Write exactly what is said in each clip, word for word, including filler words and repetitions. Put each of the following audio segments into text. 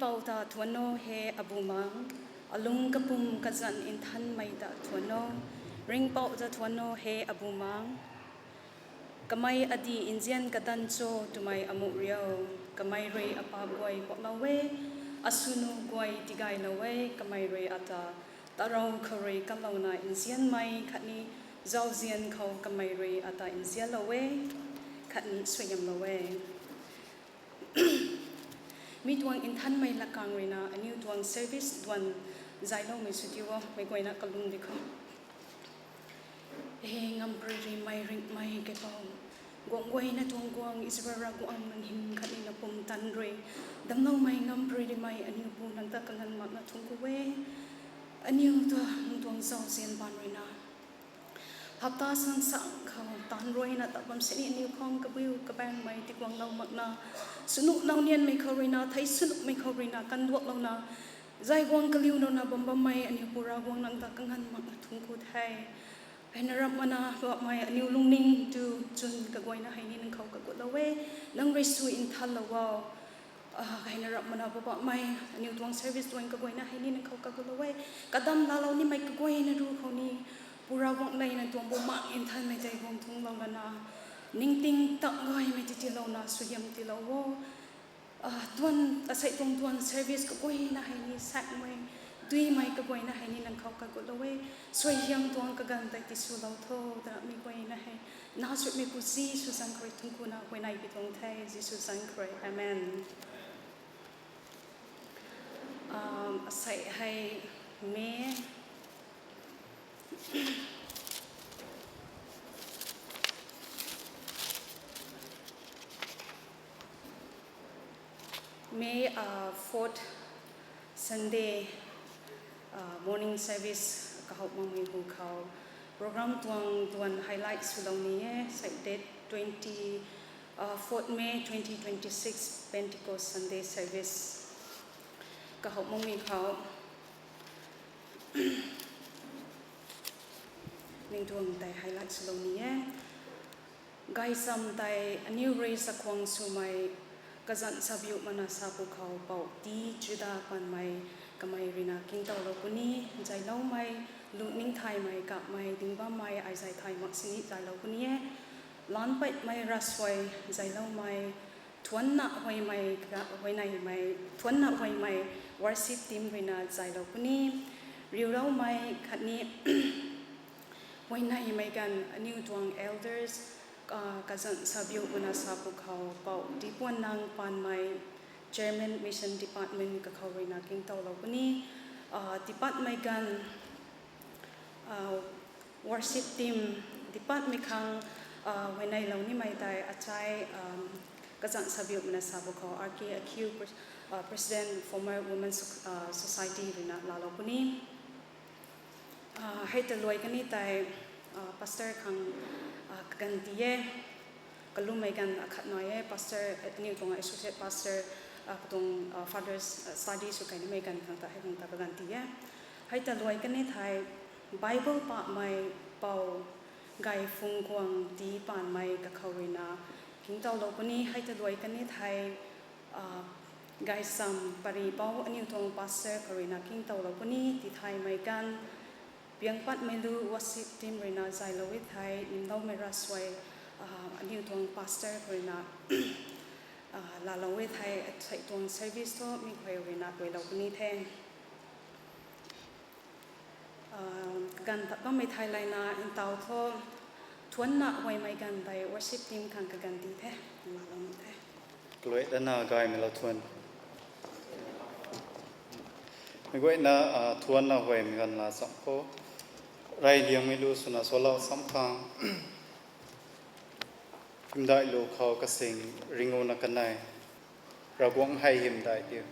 Pou ta thuan o he Abumaengh, alung kapwm kazanc nthanmei ta thuan o, ringhpouc ta thuan o he Abumaengh. Kamei adih nzian kadan cho twmei amuh riu, kamei rui apaap guay puaklou e, aswnu guay tigaylou e, kamei rui ata tarou khou rui kanlouna nzianmei khatni zauzian khou kamei rui ata nzianlou e, khatni suaihiamlou e. Mi tuang nthanmei lakang ruina aniu tuang service duan zayloumei sw ti o, meic guayna kalung di khou. He ngamparymei ringhmei Kaipouc, guangc guayna tuang guangc Israel Ravguangc nang hym khatni na pumtan rui damcloumei ngamparymei aniu Pu nang ta kanganv makna thuanc ku e. Aniu ta nang tuang zauzian baan ruina hapta sang sang khou taanv ruina ta bam sini aniu khang kabiu kabaengmei tiguanglou makna, swnuh nau nianmei khou ruina, thei swnuhmei khou ruina kanduaklouna zay guang kaliulouna bam bammei aniu Pu Ravguangc nang ta kanganv makna thuanc ku the. Heina rap mana bapmei aniu lungning tu chwn kaguayna hei ni nang khou kagutlou e, nang rui sw nthanlou o. Heina rap mana bapmei aniu tuang service duan kaguayna hei ni nang khou kagutlou e. Kadam laalou nimei kaguayna ru khou ni Pu Ravguangc lev nang tuang Bumaengh Nthanmei tei guang thungclou lana, ningting tak gaymei titilouna suaihiam tiilou o. Tuan, asei tuang duan service kaguayna hei ni sakmei, duimei kaguayna hei ni nang khou kagutlou e. Suaihiam tuang kaganv tei tiswlou tho, twna mi guayna hei Nazarethmei Pu Jisu zanc khou rui thuanc kuna huayney pi tuang the, Jisu zanc khou rui. Amen. Asei hei May, May, fourth Sunday, morning service kahouh makmei hu khou program tuang duan highlight swlou ni e, sei date twenty, fourth May twenty twenty-six, Pentecost Sunday service kahouh makmei khou ningtuang tei highlight swlou ni e. Gaychamv tei aniu rui sakhwang swmei kazanc sabiu mana sa pwkhou Pou T Juda Panmei, kamei ruina kingtowlou puni, zayloumei, lu ningthaymei kapmei ding bammei ai zay thay mak sini zaylou puni e. Laanc peimei ravsuai zayloumei, thuanna huaymei, huayneymei, thuanna huaymei worship team ruina zaylou puni, riuloumei khatni huayneymei ganv aniu tuang elders, kazanc sabiu mana sa pwkhou Pou Tipuannang Panmei, Chairman Mission Department kakhou ruina kingtowlou puni, departmentmei ganv, worship team departmentmei khang huayneylou nimei tei achai, kazanc sabiu mana sa pwkhou R K Akhiu, President Former Women Society ruina laalou puni. Hei ta luai kani tei pastor khang kaganv ti e. Kalummei ganv akhat nai e, pastor, aniu tuang associate pastor, katuang father's study sw kainimei ganv khang ta hei khang ta kaganv ti e. Hei ta luai kani thei Bible pahmei Pou Gayphungguang T Panmei kakhou ruina kingtowlou puni. Hei ta luai kani thei Gaychamv Pari Pou aniu tuang pastor khou ruina kingtowlou puni, tithaymei ganv piangpatmei lu worship team ruina zaylou e thei, nimloumei ravsuai aniu tuang pastor khou ruina laalou e thei, asei tuang service thu mi khuay ruina tuailou puni the. Kaganv tat bammei thei layna ntaw thu, thuanna huaymei ganv tei worship team khang kaganv ti the, laalou ni the. Kaluai dana gaymei lou thuan. Meic guayna thuanna huaymei ganv laa cham khou, reyliangmei lu swna salou cham khang, hymdaih lu khou kasing ringuna kanei, Ravguangc hei hymdaih diu.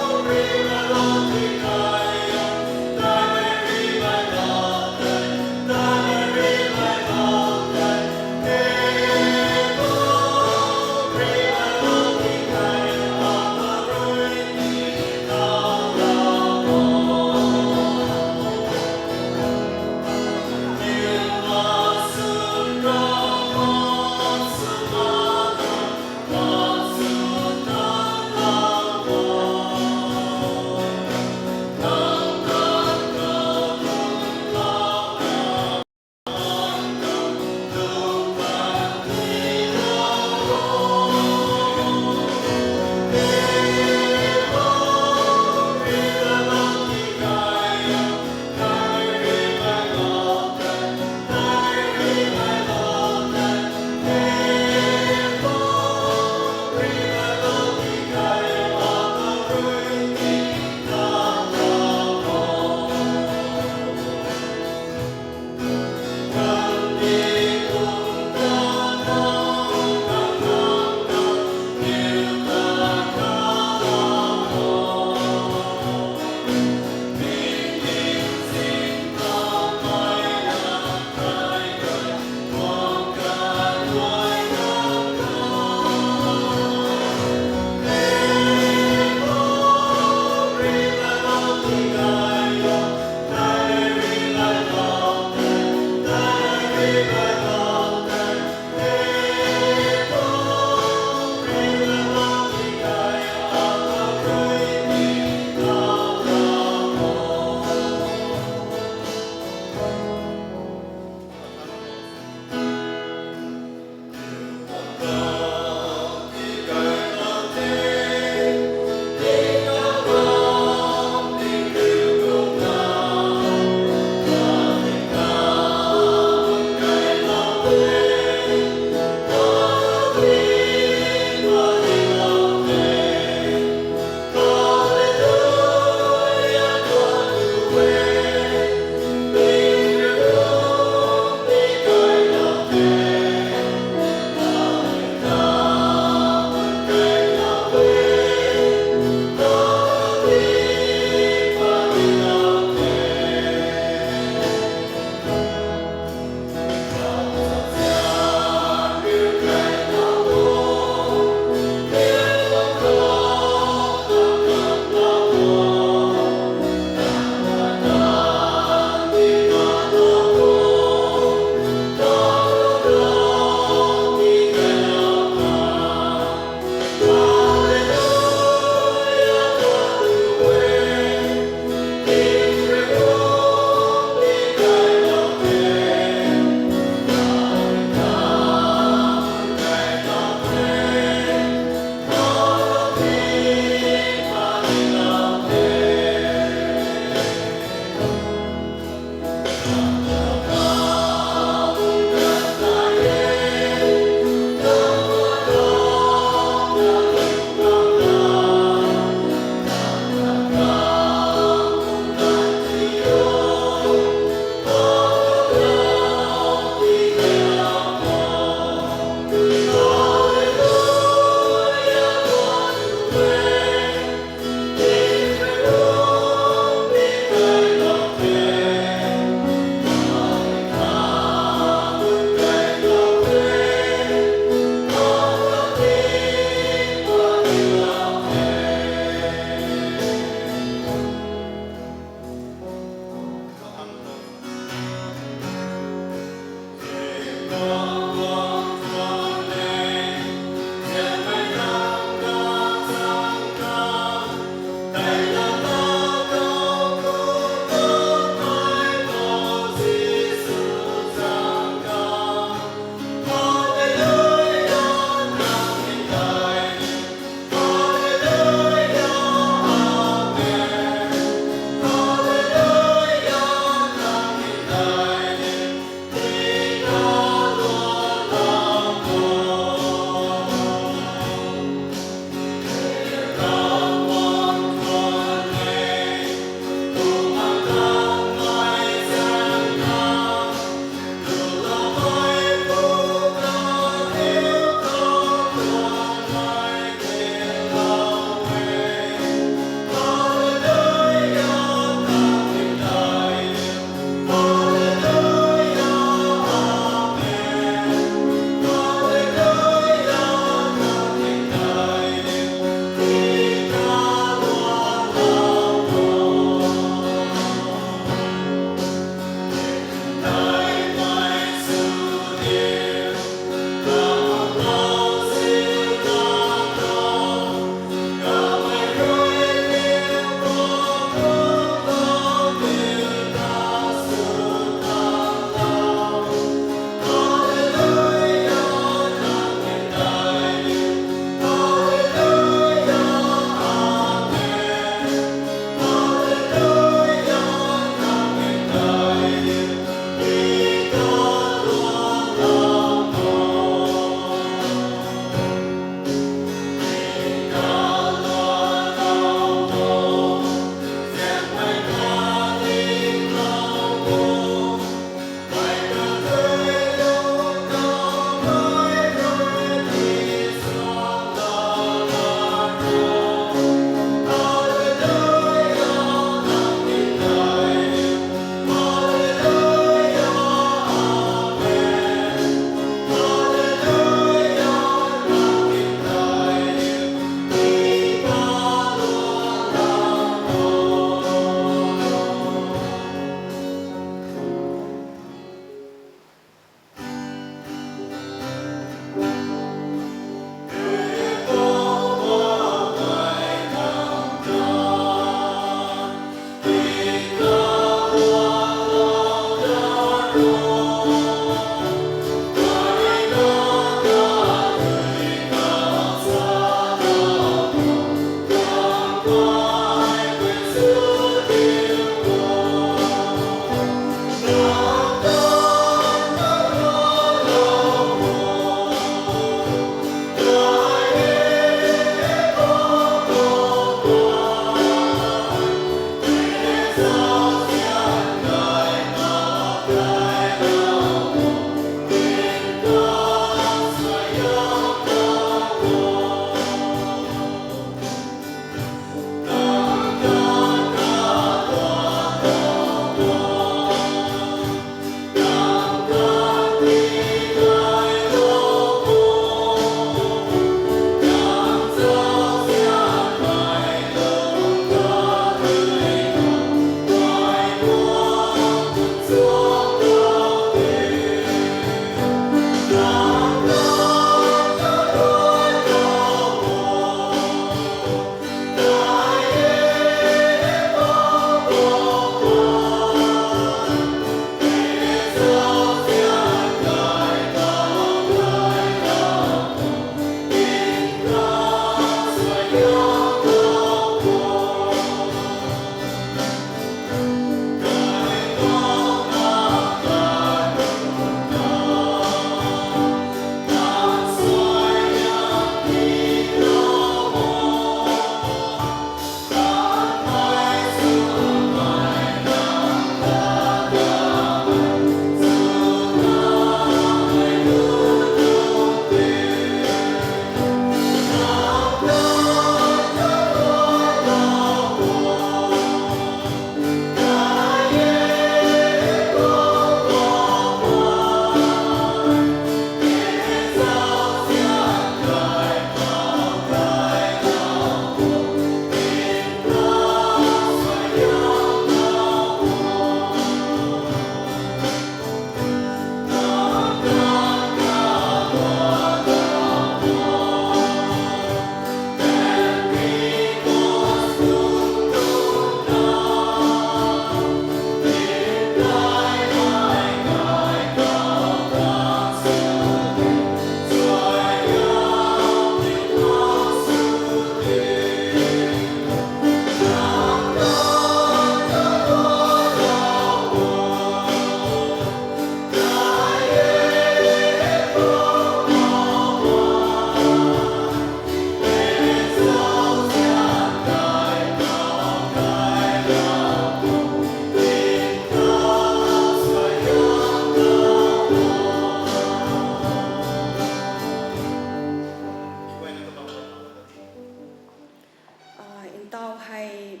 Ntau hei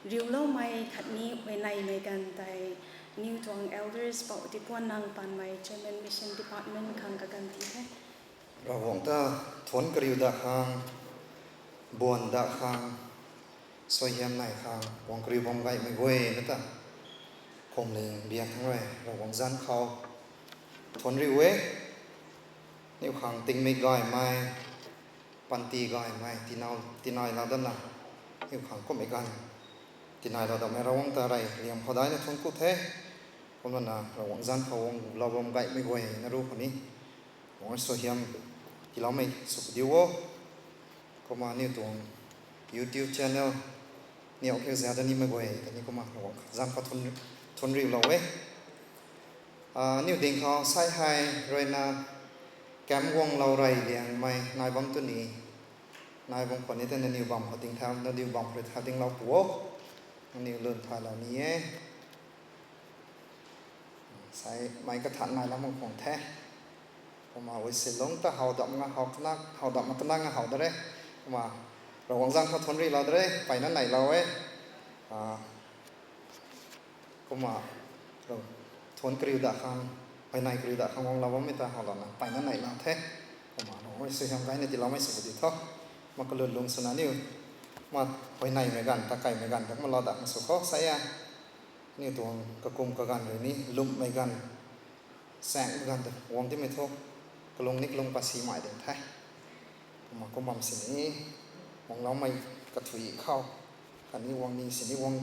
riuloumei khatni huayneymei ganv tei aniw tuang elders Pou Tikuan Nang Panmei, Chairman Mission Department khang kaganv ti the. Ravguangc ta thuanc kariu dat khang, buan dat khang, suaihiam nai khang guang kariu bam gaymei guay na ta, khumling biak thangc rui Ravguangc zanc khou thuanc riu e. Aniw khang tingmik gaymei, panty gaymei, tinai lou datna, aniw khang kummei ganv tinai lou datmei Ravguangc ta rey liam khou daina thuanc ku the. Kumna Ravguangc zanc khou guang lou bam gaymei guay na ru khou ni, guang suaihiam tiiloumei sw padiu o. Kumna aniw tuang YouTube channel niw khe zat nimei guay ta ni kumna Ravguangc zanc khou thuanc riulou e. Aniw ding khou sai hei ruina camp guanglou rey liangmei nai bam tu ni, nai bam khou ni tei nangniw bam khou ding thau, nangniw bam khou rui thau dinglou pu o. Nangniw lun thaylou ni e. Sai mei kathan nai lam khang the. Kumna Wiselong ta how dam nga how kna, how dam kanak nga how da re. Kumna Ravguangc zanc khou thuanc riulou da re, mpeyna neilou e. Kumna thuanc kariu dat khang, huayney kariu dat khang guanglou bammei ta howlouna mpeyna neilou the. Kumna Ravguangc rui suaihiam gayna tiiloumei sw padi tho. Kumna kalun lung swna aniw, kumna huayneymei ganv ta, kaimei ganv ta kumna lou dat khang sw khou sa e. Aniw tuang kakum kaganv rui ni lwmmei ganv, saengmei ganv ta guang timei thu, kalung ni kalung pasimei ding the. Kumna kum bam sini, guangloumei kathui khou, khatni guang ni sini guang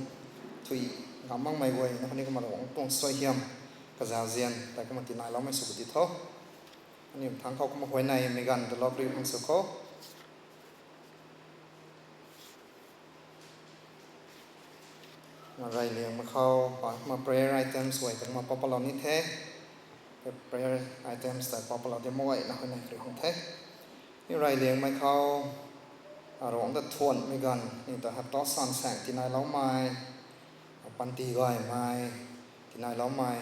thui Kamangmei guay na khatni kumna Ravguangc tuang suaihiam kazauzian tei kumna tinailoumei sw pw di tho. Aniu thangc khou kumna huayneymei ganv ta lou kariu khang sw kho. Reyliangmei khou, kumna prayer items guay ta kumna pau patlou ni the. Prayer items tei pau patlou di mak guayna huayney kariu khang the. Aniu reyliangmei khou, Ravguangc ta thuanmei ganv, aniu ta hapta san saeng tinailoumei, panty gaymei, tinailoumei,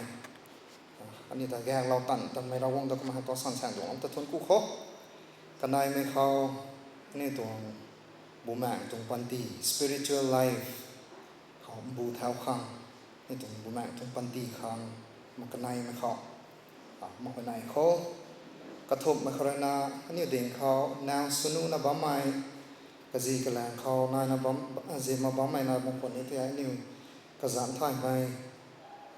aniu ta gaeklou tan tanmei Ravguangc ta kumna hapta san saeng tuang ta thuanc ku kho. Kaneimei khou, aniu tuang bumaengc tuang panty, spiritual life khou mbu thau khang, aniu tuang bumaengc tuang panty khang, kumna kaneimei khou, kumna huayney kho. Kathumhmei khou ruina, aniu ding khou naw swnuhna bammei, kazi kalaeng khou naina bam, zimna bammei nai bam khwan ni the, aniu kazanc thaymei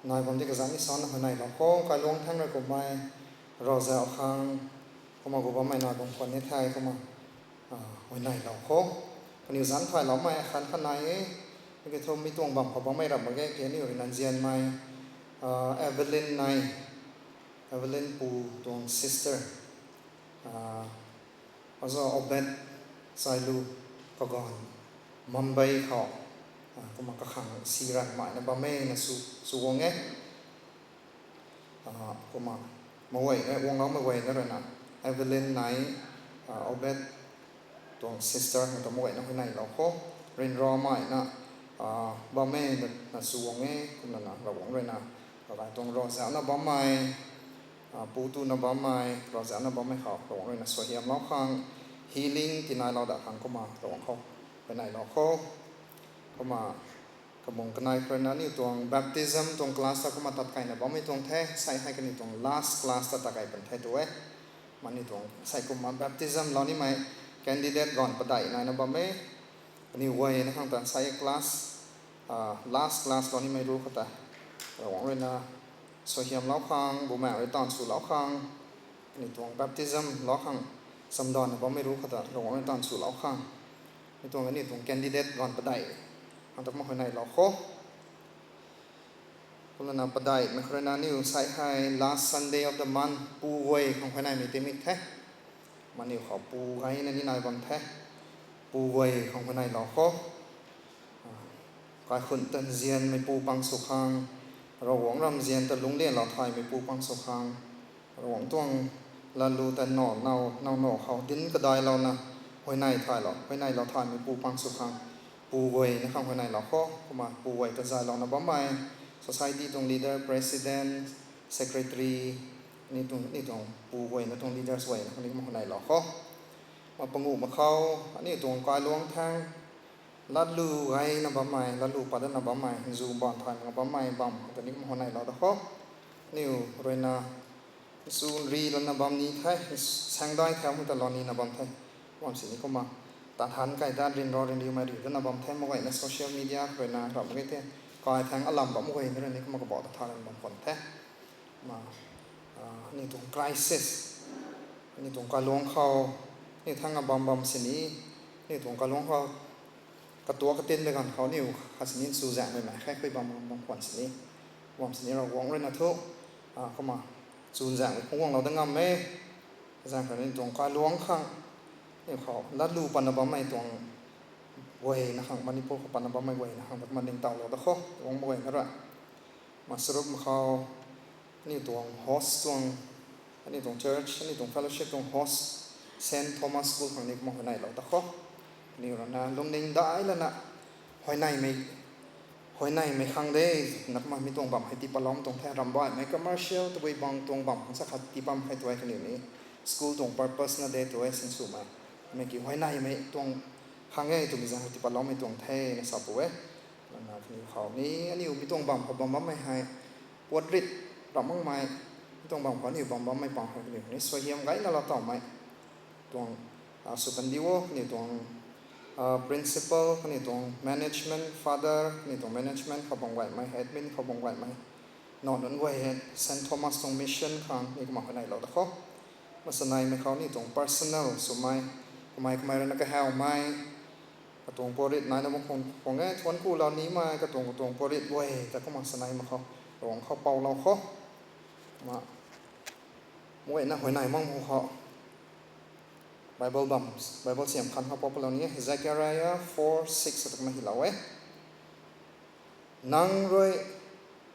nai bam di kazanc ni sana huayneylou kho. Kailuangc thaeng rui kummei, ravzauh khang, kumna gu bammei nai bam khwan ni the, kumna huayneylou kho. Kaniw zanc thayloumei akhan kha nai e. Tiki thu mi tuang bam khou bammei ram mak ge, ki aniu rui nzianmei, Evelyn nai, Evelyn pu tuang sister, azo Obed Sailu, kaganv Mumbai khou, kumna kakhang si ranmei na bam e na sw, sw guang e. Kumna, mei guayna, guangloumei guayna ruina, Evelyn nai, Obed tuang sister na ta mei guayna huayneylou kho. Ryanramei na bam e na sw guang e, kumna na Ravguangc ruina, kakai tuang ravzauhna bammei, pu tuna bammei, ravzauhna bammei khou Ravguangc ruina suaihiamlou khang, healing tinailou dat khang kumna Ravguangc khou huayneylou kho. Kumna, kamung kanei khou ruina aniu tuang baptism tuang class ta kumna tat kaina bammei tuang the, sei hei kaniw tuang last class ta tat kai pan the tu e. Kumna aniu tuang sei kumna baptism lou nimei candidate ganv padeih naina bam e. Kaniw guayna khang ta sei class, last class lou nimei ru khou ta Ravguangc ruina suaihiamlou khang, bumaengc rui taanv swlou khang, aniu tuang baptism lou khang, chamdanna bammei ru khou ta Ravguangc rui taanv swlou khang, mi tuang aniu tuang candidate ganv padeih khang ta kumna huayneylou kho. Kumna na padeihmei khou ruina aniu sei hei last Sunday of the month pu guay khang huayneymei timik the. Kumna aniu khou pu gayna ni nai bam the. Pu guay khang huayneylou kho. Kaikhunh ta nzianmeipu pang sw khang, Ravguangc ramzian ta lungclianlou thaymeipu pang sw khang, Ravguangc tuang latlu ta naw, naw, naw, naw khou dinc kadailouna, huayney thaylou, huayneylou thaymeipu pang sw khang, pu guayna khang huayneylou kho. Kumna pu guay ta zaylouna bammei, society tuang leader, president, secretary, ni tuang, ni tuang pu guayna tuang leaders guayna khang ni kumna huayneylou kho. Kumna panguh mak khou, aniu tuang kailuangc thaeng, latlu gayna bammei, latlu pat dana bammei, zu baan thay mak bammei bam khang ta ni kumna huayneylou da kho. Aniu ruina, nsu nri lana bam ni the, saengdai thau mei ta lou nina bam the. Bam sini kumna, tat than kai ta ryanra ryanriumei riu dana bam the, mei guayna social media khou ruina ram ge the, kai thaeng alam bam guayna rui ni kumna kabah ta tha rana bam khwan the. Kumna, aniu tuang crisis, aniu tuang kailuangc khou, aniu thangc a bam bam sini, aniu tuang kailuangc khou, katuak katinmei ganv khou aniu kha sini nsu zaenghmei mei khe khui bam bam khwan sini, bam sini Ravguangc ruina thu, kumna, nsu zaenghmei phungc guanglou dat ngam e. Zaeng khou aniu tuang kailuangc khang, aniu khou latlu patna bammei tuang guayna khang, Manipur khou patna bammei guayna khang ta kumna ningtowlou da kho, guang mak guayna rui. Kumna charuk mak khou, aniu tuang host tuang, aniu tuang church, aniu tuang fellowship tuang host, Saint Thomas School khang ni kumna huayneylou da kho. Aniu ruina lungning dai lana, huayneymei, huayneymei khang de, na kumna mi tuang bam hei tii patloumei tuang the, ramh baihmei commercial tabui bang tuang bam khang sa khat tii bam khe tu e kaniw ni. School tuang purpose na de tu e sinswmei. Mei ki huayneymei tuang khang e twmei zaeng hei tii patloumei tuang the na sa pu e. Kumna kaniw khou ni, aniu mi tuang bam khou bam bammei hei, puat rit ram makmei, mi tuang bam khou aniu bam bammei pang hei kaniw ni suaihiam gayna lou tawmei tuang, sw kandi o, kaniw tuang, principal, kaniw tuang management, father, kaniw tuang management khou bam gaymei, admin khou bam gaymei, nac nunc guay hei Saint Thomas tuang mission khang ni kumna huayneylou da kho. Masaneimei khou ni tuang personal swmei, kamei kamei ruina kahawmei, Katuang puarit naina bam khang khang e, thuanc kulou nimei katuang katuang puarit guay ta kumna sanei mak khou, Ravguangc khou poulou khou. Kumna, muayna huayney mak mak khou. Bible bam, Bible siam khan khou pou palou ni e, Zechariah four six ta kumna hylou e. Nang rui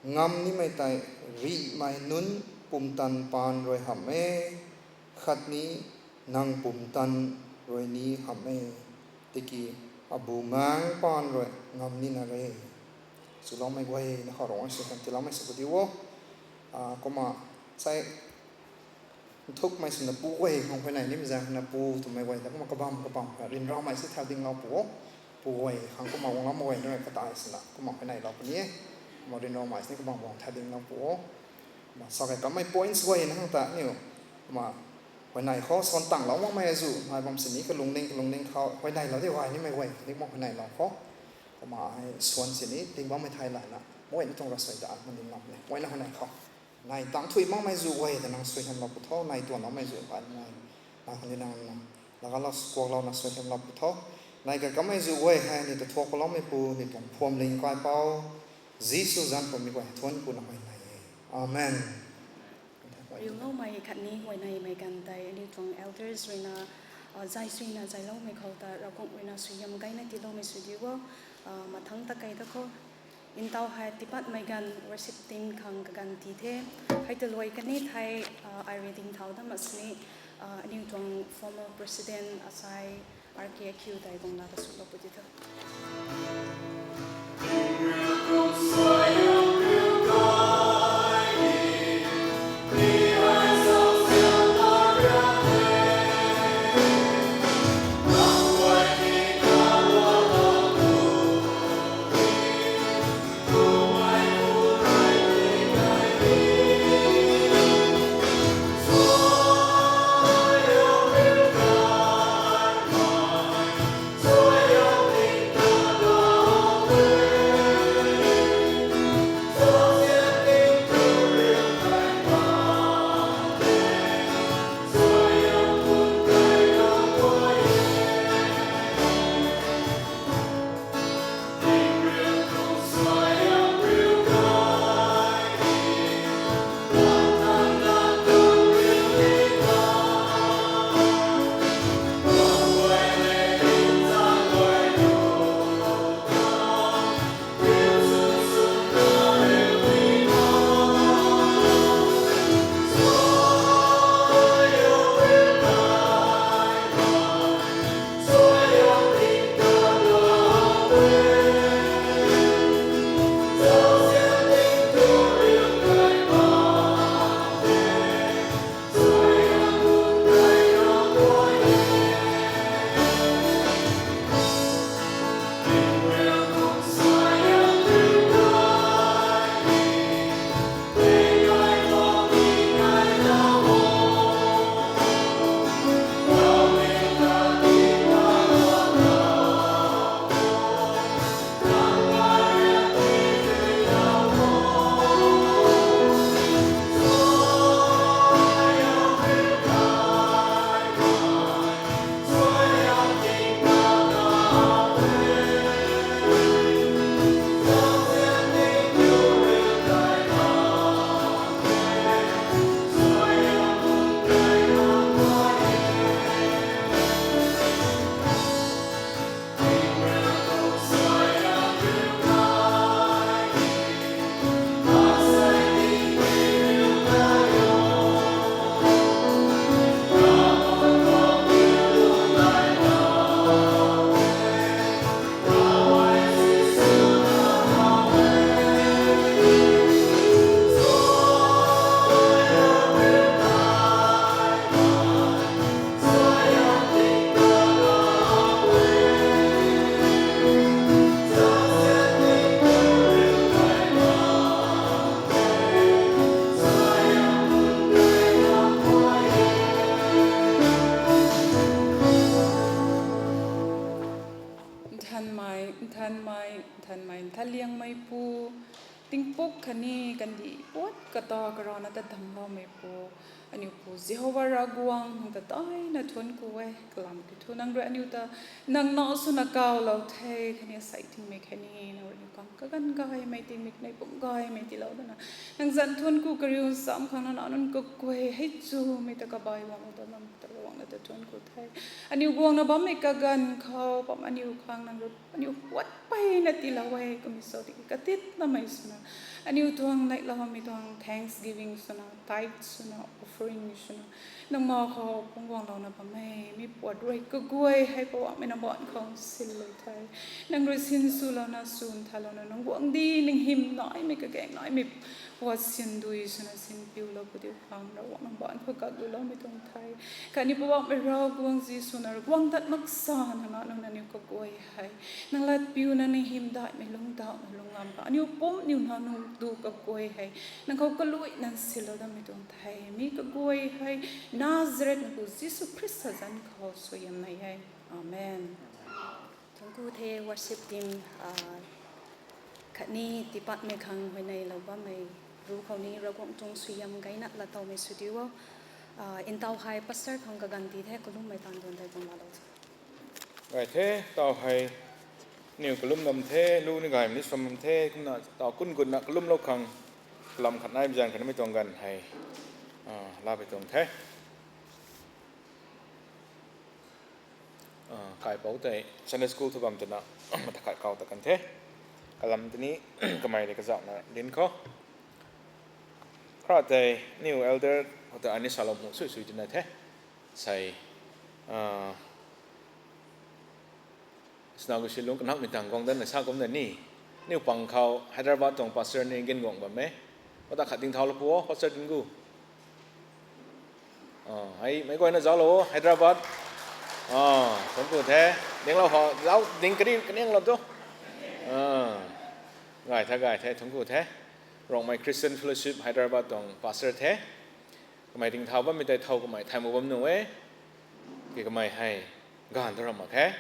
ngam nimei tei rihmei nunc pumtan paan rui hamh e, khatni nang pumtan rui ni hamh e, tiki abumaengc paan rui ngam nina re. Swloumei guayna khou Ravguangc suaihiam tiiloumei sw pudi o. Kumna, sai, nthukmei swna pu guay khang huayney nimei zaeng na pu twmei guay ta kumna kabam kabam ryanramei si thau dinglou pu o. Pu guay khang kumna guangloumei guay na rui katai swna kumna huayneylou puni e. Kumna ryanramei si ni kabam guang thau dinglou pu o. Kumna sa kei kamei points guay na khang ta aniu, kumna, huayney khou suan tanglou makmei azuh nai bam sini kalungning kalungning khou huayneylou di gay nimei guay ni kumna huayneylou khou. Kumna hei suan sini ting bammei thei layna muayna tuang ravsuai ta manding lam ne, muayna huayney khou. Nai tang thui makmei zuh guay ta nang suaihiamlou pu tho, nai tuanloumei zuh guay nai, nai khang ni nang na, lagalou kuaklouna suaihiamlou pu tho. Nai kei kamei zuh guay hei ni ta thuak paloumeipu ni tuang phuamling kaipouc Jisu zanc khou mi guay thuanc kuna huayney e. Amen. Riuloumei khatni huayneymei ganv tei aniu tuang elders ruina, zay suina zayloumei khou ta Ravguangc ruina suaihiam gayna tiiloumei sw di o. Mathangc ta kei ta khou, ntaw hei tiipatmei ganv worship team khang kaganv ti the. Hei ta luai kani thei, ai reading thau dam sini, aniu tuang former president asai R K Q tei guangna kasutlou pu di tho. Tingpuk khatni kandih puat kata karana ta damcloumeipu, aniu Pu Jihova Ravguangc, nang ta daina thuanc ku e. Kalam kiu thu nang rui aniu ta nang nac swna kawlou the, khatni asei tingmik khatni nang rui aniu khang kaganv gaymei tingmik nei pum gaymei tiilou dana, nang zanc thuanc ku kariu ncham khang nang nac nunc kaguay hei chumei ta kabai guanglou ta nam ta Ravguangc na ta thuanc ku the. Aniu guangna bammei kaganv khou bam aniu khang nang rui aniu puat peyna tiilou e, kummei sw tiki katitnamei swna aniu tuang neihloumei tuang thanksgiving swna, tithe swna, offering swna, nang ma khou phungc guanglouna bam e. Mi puat rui kaguay hei Poubauhmei nang baanc khou sinlou the. Nang rui sinswlouna, swn thalouna, nang guangcdic nang hym naimei kagaeng naimei puat sindui swna sinpiulou pw diu khang Ravguangc nang baanc khou gakluloumei tuang the. Khatni Poubauhmei Ravguangc Jisu na rui guang dat mak sana nang nac nunc aniu kaguay hei nang lat piuna nang hymdaihmei lungcdauhna lungc ngam khang aniu pumc niw nac nunc tu kaguay hei nang khou kaluaina sinlou dammei tuang the. Mi kaguay hei Nazareth na Pu Jisu Khrista zanc khou suaihiam nei e. Amen. Thuanc ku the worship team, khatni tiipatmei khang huayneylou bammei ru khou ni Ravguangc tuang suaihiam gayna laatowmei sw diu o. Ntaw hei pastor khang kaganv ti the, kalummei taanv duan tei guang laalou the. Gay the, ntaw hei aniw kalum nam the, lu ni gaymei ni sw bam the, kumna ntaw kun gutna kalumlou khang kalam khat nai bizaeng khatnamei tuang ganv hei laa pui tuang the. Kaipouc tei Sunday school thu bam twna mata khat kau ta kan the. Kalam tini kamei rui kazauhna dinc khou, khra tei aniw elder khou ta ani salou mu sui sui twna the. Sei, sna gu silung kanakmei tang guang danna sa kumna ni, aniw pang khou Hyderabad tuang pastor ni ginguang bam e. Mata khat ding thaulou pu o, Pastor Dinggu. Hei meic guayna zauclou o, Hyderabad. Thuanc ku the. Dinglou khou zauc ding kari kanianglou tu. Gay the, gay the, thuanc ku the. Rongmei Christian Fellowship Hyderabad tuang pastor the. Kamei tingthau bammei tei thow kamei thay mak bam nuh e. Ki kamei hei gaanv tu ram mak khe.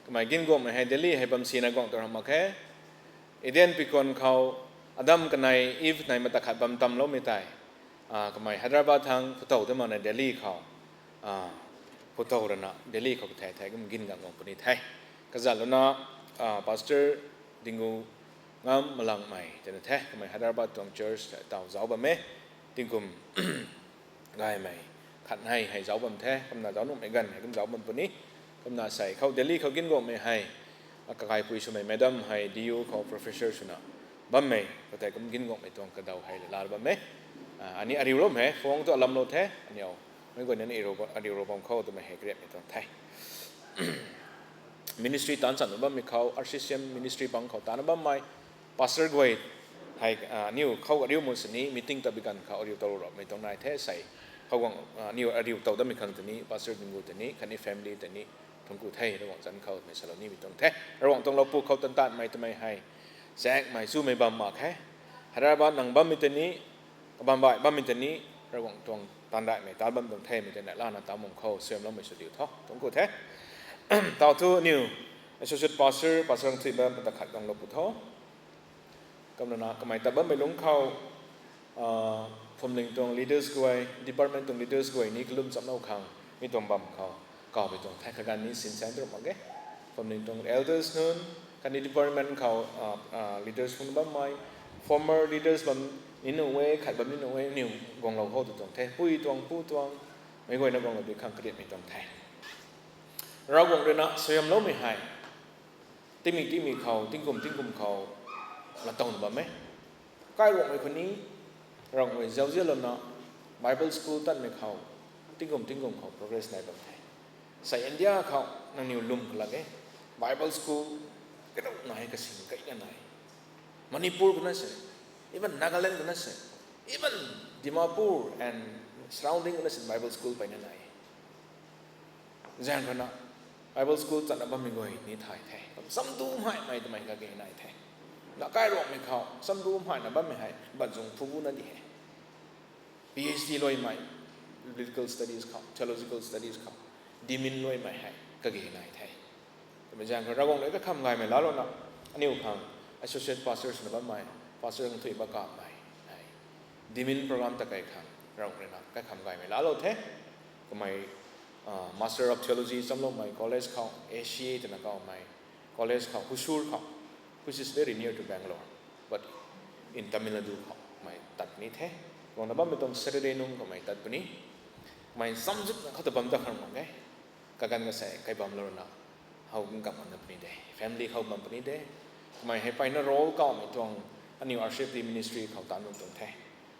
Kamei ginguangmei hei Delhi hei bam sina guang tu ram mak khe. Eden Pikuan khou Adam kanei Eve nei mata khat bam tamloumei tei, kamei Hyderabad thang phutow ta makna Delhi khou phutow rana Delhi khou kathei thei kum ginguang guang puni the. Kazatlouna Pastor Dinggu Ngam Malangmei twna the, kamei Hyderabad tuang church taw zauc bam e. Tingkum gaymei khat nei hei zauc bam the, kumna zauc nuhmei ganv hei kum zauc bam puni. Kumna sei khou Delhi khou ginguangmei hei kakaipui swmei madam hei D U khou professor swna bammei khoutei kum ginguangmei tuang kadaw hei laa bam e. Ani ariulou e, phone tu alamlou the aniw. Meic guayna ni ariu, ariulou bam khou twmei hei kariatmei tuang the. Ministry taanc channa bammei khou, R C C M ministry bang khou taanna bammei pastor guay hei aniw khou ariu mu sini meeting ta bi ganv khou ariu towlou rapmei tuang nai the sei. Khou guang aniw ariu tow dammei khang tei ni Pastor Dinggu tei ni khatni family tei ni thuanc ku the, Ravguangc zanc khou mei salou nimei tuang the. Ravguangc tuang lou pu khou tan tanmei twmei hei zaengmei chumei bam mak khe. Hyderabad nang bammei tei ni, kabambaih bammei tei ni, Ravguangc tuang taanv daihmei taanv bam tuang themei tei neihla na taanv bam khou suaihiamloumei sw diu tho, thuanc ku the. Taw thu aniw Associate Pastor, Pastor Rangthuiba mata khat guanglou pu tho. Kumna na kamei tat bammei lungc khou, phuamling tuang leaders guay, department tuang leaders guay ni kalum chamlou khang mi tuang bam khou kawmei tuang the, kaganv ni sinsan tu ram mak ge. Phuamling tuang elders nunc khatni department khou leaders phungna bammei, former leaders bam ni nuh e, khat bam ni nuh e, aniw guanglou khou tu tuang the, pui tuang pu tuang, meic guayna guanglou di khang kariatmei tuang the. Ravguangc rui na suaihiamloumei hei tingmik tingmik khou, tingkum tingkum khou laatowna bam e. Kairuangmei khou ni Ravguangc rui zauzianlouna Bible school tatmei khou tingkum tingkum khou progress nai bam the. Sei India khou nangniw lwm kalak e, Bible school kadau nai, kasing kaina nai. Manipur khou na se, even Nagaland khou na se, even Dimapur and surrounding khou na se Bible school peyna nai. Zaeng khou na Bible school tatna bammei guay ni thay the. Samdu mhaimei twmei kage nai the. Na kairuangmei khou samdu mhaina bammei hei banzung phu bu na di he. P H D luaimei, Biblical Studies khou, Theological Studies khou, dean luaimei hei kage nai the. Twmei zaeng khou Ravguangc rui kakham gaymei laalouna, aniw khang associate pastors na bammei, Pastor Nthuiba Kamei, ai, Dimin program ta kai khang, Ravguangc rui na kaikham gaymei laalou the. Kamei, ah, Master of Theology chamloumei college khou, A C A twna kaumei college khou, Hosur khou, which is very near to Bangalore, but in Tamil Nadu khou, kamei tat puni the. Guangna bammei tuang Saturday nung kamei tat puni. Kamei samzutna khou ta bam ta khang mak e. Kaganv kasei kai bamlou na, how kung kam na puni de. Family khou bam puni de. Kamei hei pai na role kaumei tuang aniu R C F D ministry khou tan bam tuang the.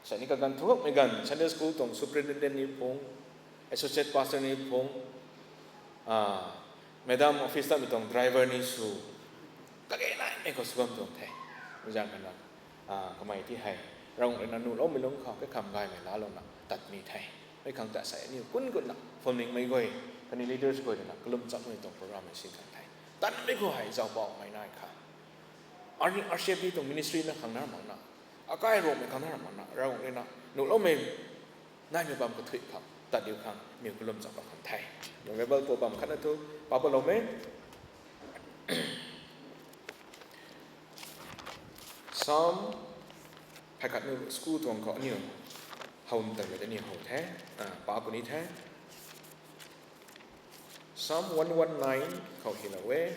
Sa ni kaganv thugakmei ganv, Sunday school tuang superintendent ni phung, associate pastor ni phung, ah, madam office tatmei tuang driver ni sw, kage naimei khou sw bam tuang the. Mizang kana, ah, kamei ti hei, Ravguangc rui na nuhloumei lungc khou kaikham gaymei laalouna tat ni the. Mei khang ta sei aniu kun kun na, phuamlingmei guay, kaniw leaders guay rui na kalum chamhmei tuang program hei sin khang the. Tanmei khou hei zaubaumei nai kha. Arni R C F D tuang ministry na khang na mak na, akai Ruangmei khang na mak na, Ravguangc rui na nuhloumei naimei bam kathui khang tat diu khang, niw kalum cham bam khang the. Bible po bam khat na thu, pa paloumei. Psalm, phay khat nu school tuang khou aniu how tang de ni how the, ah, pa puni the. Psalm one one nine khou hilou e.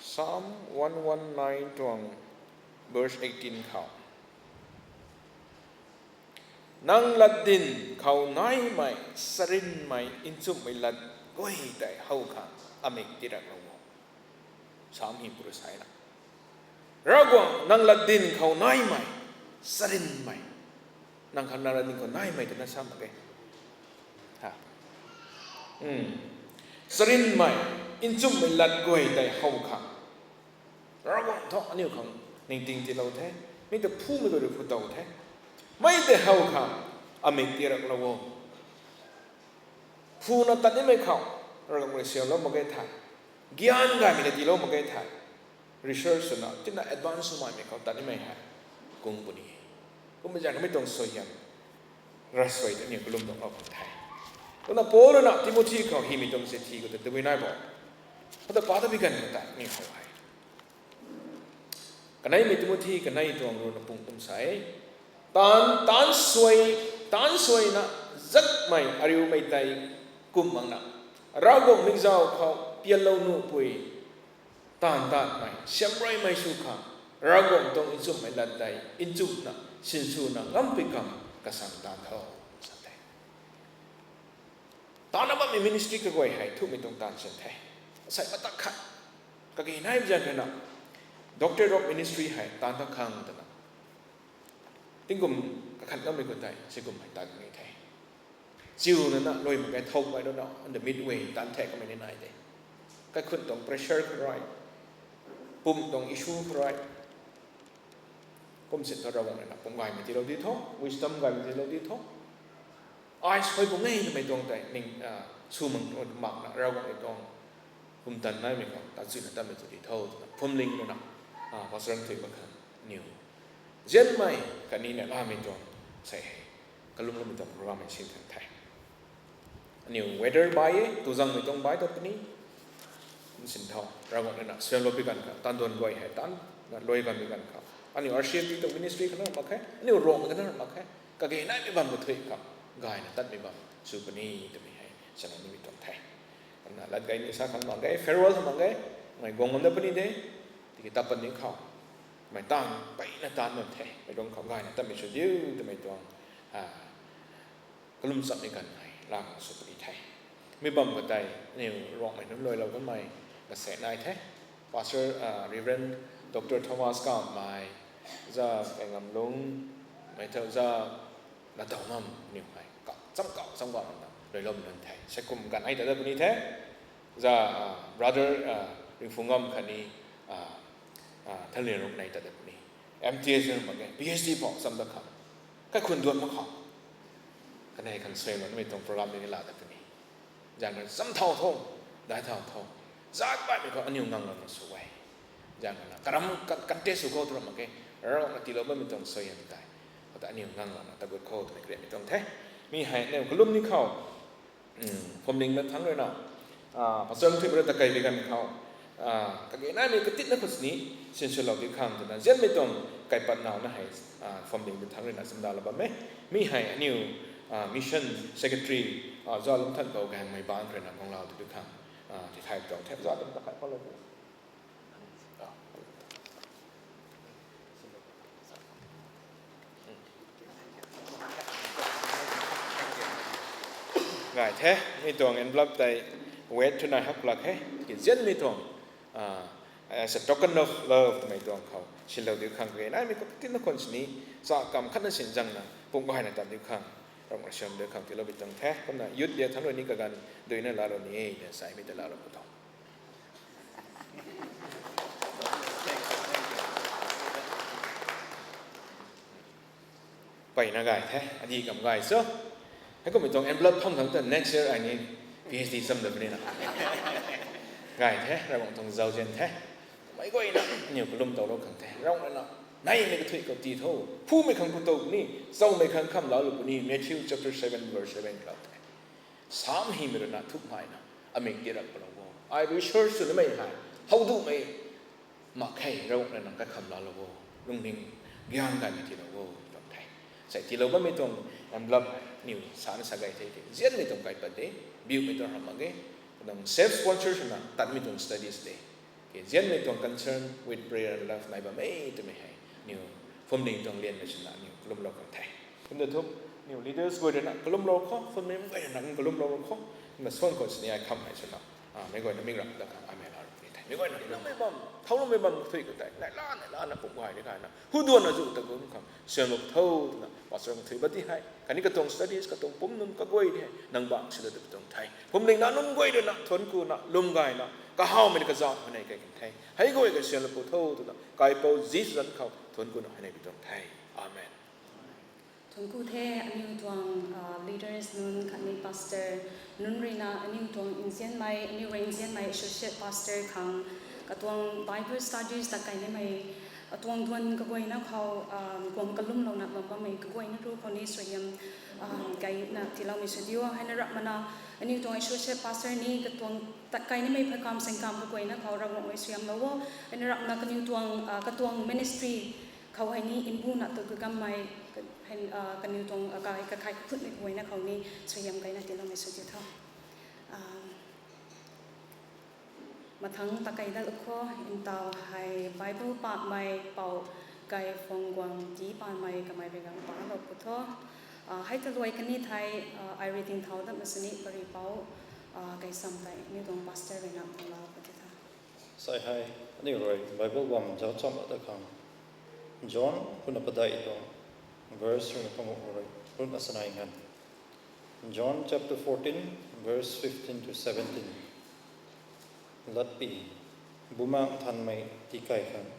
Psalm one one nine tuang verse eighteen khou, nang lat din khou naimei, sarinmei, nchumhmei lat guay tei how khang amik tiraklou o. Psalm hi pura sai na. Ravguangc, nang lat din khou naimei, sarinmei. Nang khang nang lat din khou naimei twna sa mak e. Ha. Sarinmei, nchumhmei lat guay tei how khang. Ravguangc thu aniu khang ningting tiilou the. Mi ta phumei guay rui phu tow the. Mei tei how khang amik tiraklou o. Phuna tat nimei khou, Ravguangc rui siamlou mak ge thei, gyan gaymei na tiilou mak ge thei, research swna tina advance swmaimei khou tat nimei hei kung puni. Kummei zaeng kamei tuang suaihiam ravsuai ta aniu kalum tuang lou khang the. Kumna Paul rui na Timothy khou hymei tuang chithi khou ta tabui nai bo. Khou ta pa ta bi ganv khou ta ni how hei. Kaneimei Timothy kanei tuang rui na pung kum sa e. Taanv, taanv suai, taanv suaina zatmei ariumei tei kum makna, Ravguangc mikzau khou pianlou nuhpui, taanv tatmei, siamruaimei sw khang, Ravguangc tuang nchumhmei lat tei nchumhna, sinswna ngampui khang kasang taanv tho, sa the. Taanna bammei ministry kaguay hei thumei tuang taanv sin the. Asei matak khat, kage naimei zaeng rui na, Doctor of Ministry hei taanv ta khang twna, tingkum kakhat ngammei khou tei sikum hei tat ni the. Chiuna na luai mak ge, thow pai rui na, on the midway taanv the kamei ni nai de. Kaikhun tuang pressure khou rui, pum tuang issue khou rui, kum sin thu Ravguangc rui na pum gaymei tiilou di tho, wisdom gaymei tiilou di tho. Ai suai pum e twmei tuang tei ning, ah, sw mak, makna Ravguangc rui tuang pumtan naimei khou ta chuina tatmei tu di tho twna phuamling rui na, ah, Pastor Nthuiba khang niw zianmei khatni na lamei tuang sei hei kalumloumei tuang program hei sin khang the. Aniu weather bai e, tuzangmei tuang bai ta puni. Kum sin tho, Ravguangc rui na siamlou pi ganv khou, taanv duan guay hei taanv na luai ganv pi ganv khou, aniu R C F D tuang ministry khou na mak khe, aniu Ruangmei khou na mak khe, kage naimei bam kathui khou gayna tatmei bam sw puni twmei hei salou nimei tuang the. Kumna lat gay ni sa khang mak ge, farewell khang mak ge, mei guang ngam da puni de, tiki tat pat ni khou, mei taanv peyna taanv bam the, mei lung khou gayna tatmei sw diu twmei tuang, ah, kalum chammei ganv hei lang sw puni the. Mi bam khou tei aniu Ruangmei nunc luailou kanmei kasek nai the. Pastor, ah, Reverend Doctor Thomas Kamei, za Kaingamlung, mei thau za Latau Ngam niw hei kau cham kau cham kau na luailoumei nunc the. Sei kum ganv hei ta dat puni the. Za, ah, brother, ah, Ringphungam khatni, ah, ah, Thanlianruk nei ta dat puni. M T S mak ge, P H D phou cham dat khang, kaikhun duan mak khou, kanei khang suai makmei tuang program ni la dat puni. Zaeng rui cham thau tho, dai thau tho, zat baihmei khou aniu nganglouna sw e. Zaeng rui na karam kan, kan tei sw khou tu ram mak ge, Ravguangc na tiilou bammei tuang suaihiam tei, khou ta aniu nganglouna ta gut khou twmei kariamei tuang the. Mi hei aniu kalum ni khou, phuamling na thangc rui na, ah, Pastor Nthuiba rui ta kaimei ganv khou, Kage naimei katitna khou sini sinswlou diu khang twna nzianmei tuang kaipat nauna hei, phuamling bi thangc ruina chamdalou bam e. Mi hei aniu mission secretary, Zalungthanpou Gaengmei bang ruina guanglou tu diu khang tithay tuang the. Zalungthanpou Gaengmei gay the. Mi tuang envelope tei weight twna hak lak he. Ki nzianmei tuang, as a token of love twmei tuang khou silou diu khang kage naimei katitna khou sini cha kam khatna sinzangna pumc gayna tat diu khang, Ravguangc rui siam diu khang tiilou bi tuang the. Kumna youth dia thangc rui ni kaganv duina laalou ni e, saimei ta laalou pu tuang. Peyna gay the, adi kam gay cho. Heikummei tuang envelope phang khang ta next year ai ni PhD cham da puni na. Gay the, Ravguangc tuang zauzian the. Meic guayna aniu kalum towlou khang the. Ravguangc ruina naimei kathuic khou tii tho. Phumei khang phu tow puni, chowmei khang khamlaalou puni, Matthew chapter seven verse seven lou the. Sam hymei ruina thukmei na, amik tirap palou o. Ai research sw nimei hei howduhmei mak khe, Ravguangc ruina kaikham laalou o. Lungning gyan gaymei tiilou o, tuang the. Sei tiilou bammei tuang envelope hei aniu sana sa gay the ki, nzianmei tuang kaipat de, biumei tuang ram mak ge, kadang self sponsor swna tatmei tuang studies de. Ki nzianmei tuang concern with prayer and love nai bam e twmei hei aniu phuamling tuang lianmei swna aniu kalumlou khang the. Kumna thu aniu leaders guay ruina kalumlou khou, phuamling guay ruina kalumlou khou, kumna suan khou sini ai kham hei swna meic guayna mik ram da khang amen arui the. Meic guayna nangmei bam, thowloumei bam kathuic khou tei neihla neihlana pumc gay ni kayna huduanna zu ta kum khang siamlou tho twna pastor kathuic ba ti hei khatni katuang studies, katuang pumc nunc kaguay ni hei nang bang sila ta tuang the. Phuamling nac nunc guay ruina thuanc kuna lwm gayna kahawmei ni kazauh huayney kai kan the. Hei guay ka siamlou pu tho twna kaipouc Jisu zanc khou thuanc kuna huayney pi tuang the. Amen. Thuanc ku the. Aniu tuang leaders nunc khatni pastor nunc ruina aniu tuang nzianmei, aniu rui nzianmei associate pastor khang katuang Bible studies tat kai nimei, atuang duan kaguayna khou guang kalumlouna bam bammei kaguayna ru khou ni suaihiam kaina tiiloumei sw diu. Heina ramhna aniu tuang associate pastor ni katuang tat kai nimei phakam sengkam kaguayna khou Ravguangc rui suaihiamlou o. Heina ramhna kaniw tuang katuang ministry khou hei ni mbuna tu kagammei kaniw tuang kakai kakhai kaphutmei kaguayna khou ni suaihiam kaina tiiloumei sw diu tho. Mathangc ta kai dat khou ntaw hei Bible pakmei Pou Kaiphung Guang Ti Panmei kamei rui guang palou pu tho. Hei ta luai kani thei ai rui tingthau dat masini pari pou kaisam tei aniu tuang pastor ruina guanglou pu ti tho. Sai hei aniu rui Bible bam zauc cham ta khang John puna padeih tuang verse rui panguh rui run asanai ngan. John chapter fourteen, verse fifteen to seventeen. Latpi, Bumaengh Nthanmei tikai khang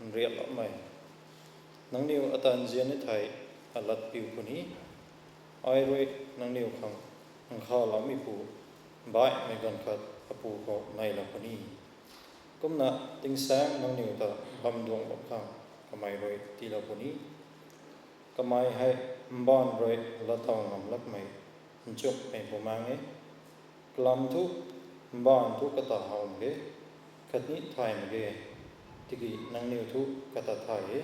nriakloumei. Nangniw ata nzian e thei alatpiu puni, ai rui nangniw khang nkhavloumeipu baihmei ganv khat apu khou neilou puni. Kumna tingsaeng nangniw ta bamduang bam khang kamei rui tiilou puni. Kamei hei mbaanv rui laatow ngam lakmei nchumhmei bumaengh e. Kalam thu mbaanv thu kata how mak ge, khatni thay mak ge, tiki nangniw thu kata thay e.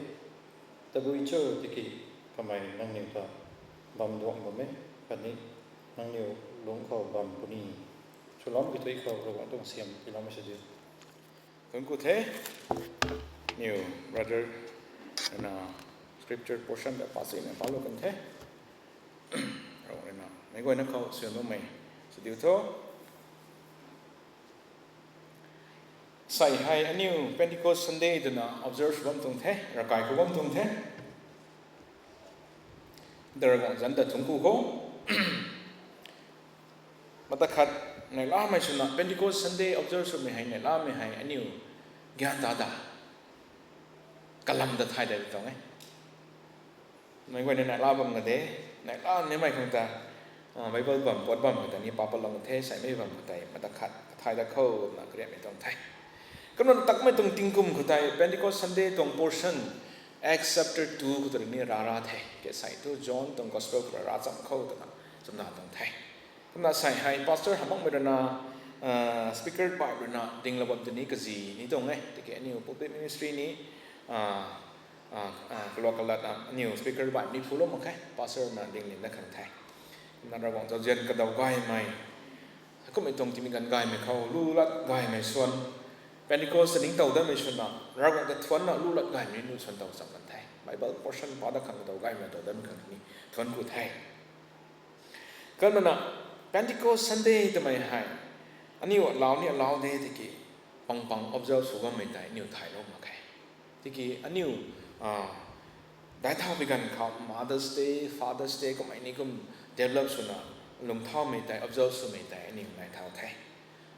Tabui cho tiki kamei nangniw ta bamduang bam e, khatni nangniw lungc khou bam puni. Swloumei kathuic khou Ravguangc tuang siam tiiloumei sw diu. Thuanc ku the. Niw brother na scripture portion ta pass na palou kan the. Ravguangc ruina meic guayna khou suaihiam bammei sw diu tho. Sai hei aniu Pentecost Sunday twna observe bam tuang the, ravkai khou bam tuang the. Ravguangc zanc ta thuanc ku khou. Mata khat neihlamei swna Pentecost Sunday observe swmei hei neihlamei hei aniu gyan ta ta kalam ta thay dai tuang e. Meic guayna neihla bam ka de, neihla nimei khang ta Bible bam, pat bam khou ta ni pa patlou the, saimei bam khou tei mata khat thay dat khou na kariammei tuang the. Kumna takmei tuang tingkum khou tei Pentecost Sunday tuang portion, Acts chapter two khou tei ni ra ra the, ke sai thu John tuang Gospel khou ra cham khou twna chamna tuang the. Kumna sai hei pastor hamh makmei ruina Speaker baih ruina dinglou bam tini kazi ni tuang e. Tiki aniu pulpit ministry ni kalua kalat aniu speaker baih ni phulou mak khe, pastor na ding ni na khang the. Na Ravguangc zauzian kadaw gaymei, kummei tuang timi ganv gaymei khou lu lat gaymei suan, Pentecost ta ningtow datmei swna Ravguangc ta thuanna lu lat gaymei nu suan tow cham kan the. Bible portion pa dat khang kadaw gaymei tow datmei khang ni thuan ku the. Kumna Pentecost Sunday twmei hei aniu alau ni alau de tiki pang pang observe sw gammei tei aniu thaylou mak khe. Tiki aniu daic thau bi ganv khou Mother's Day, Father's Day kummei ni kum develop swna lungthaumei tei, observe swmei tei aniu nai thau the.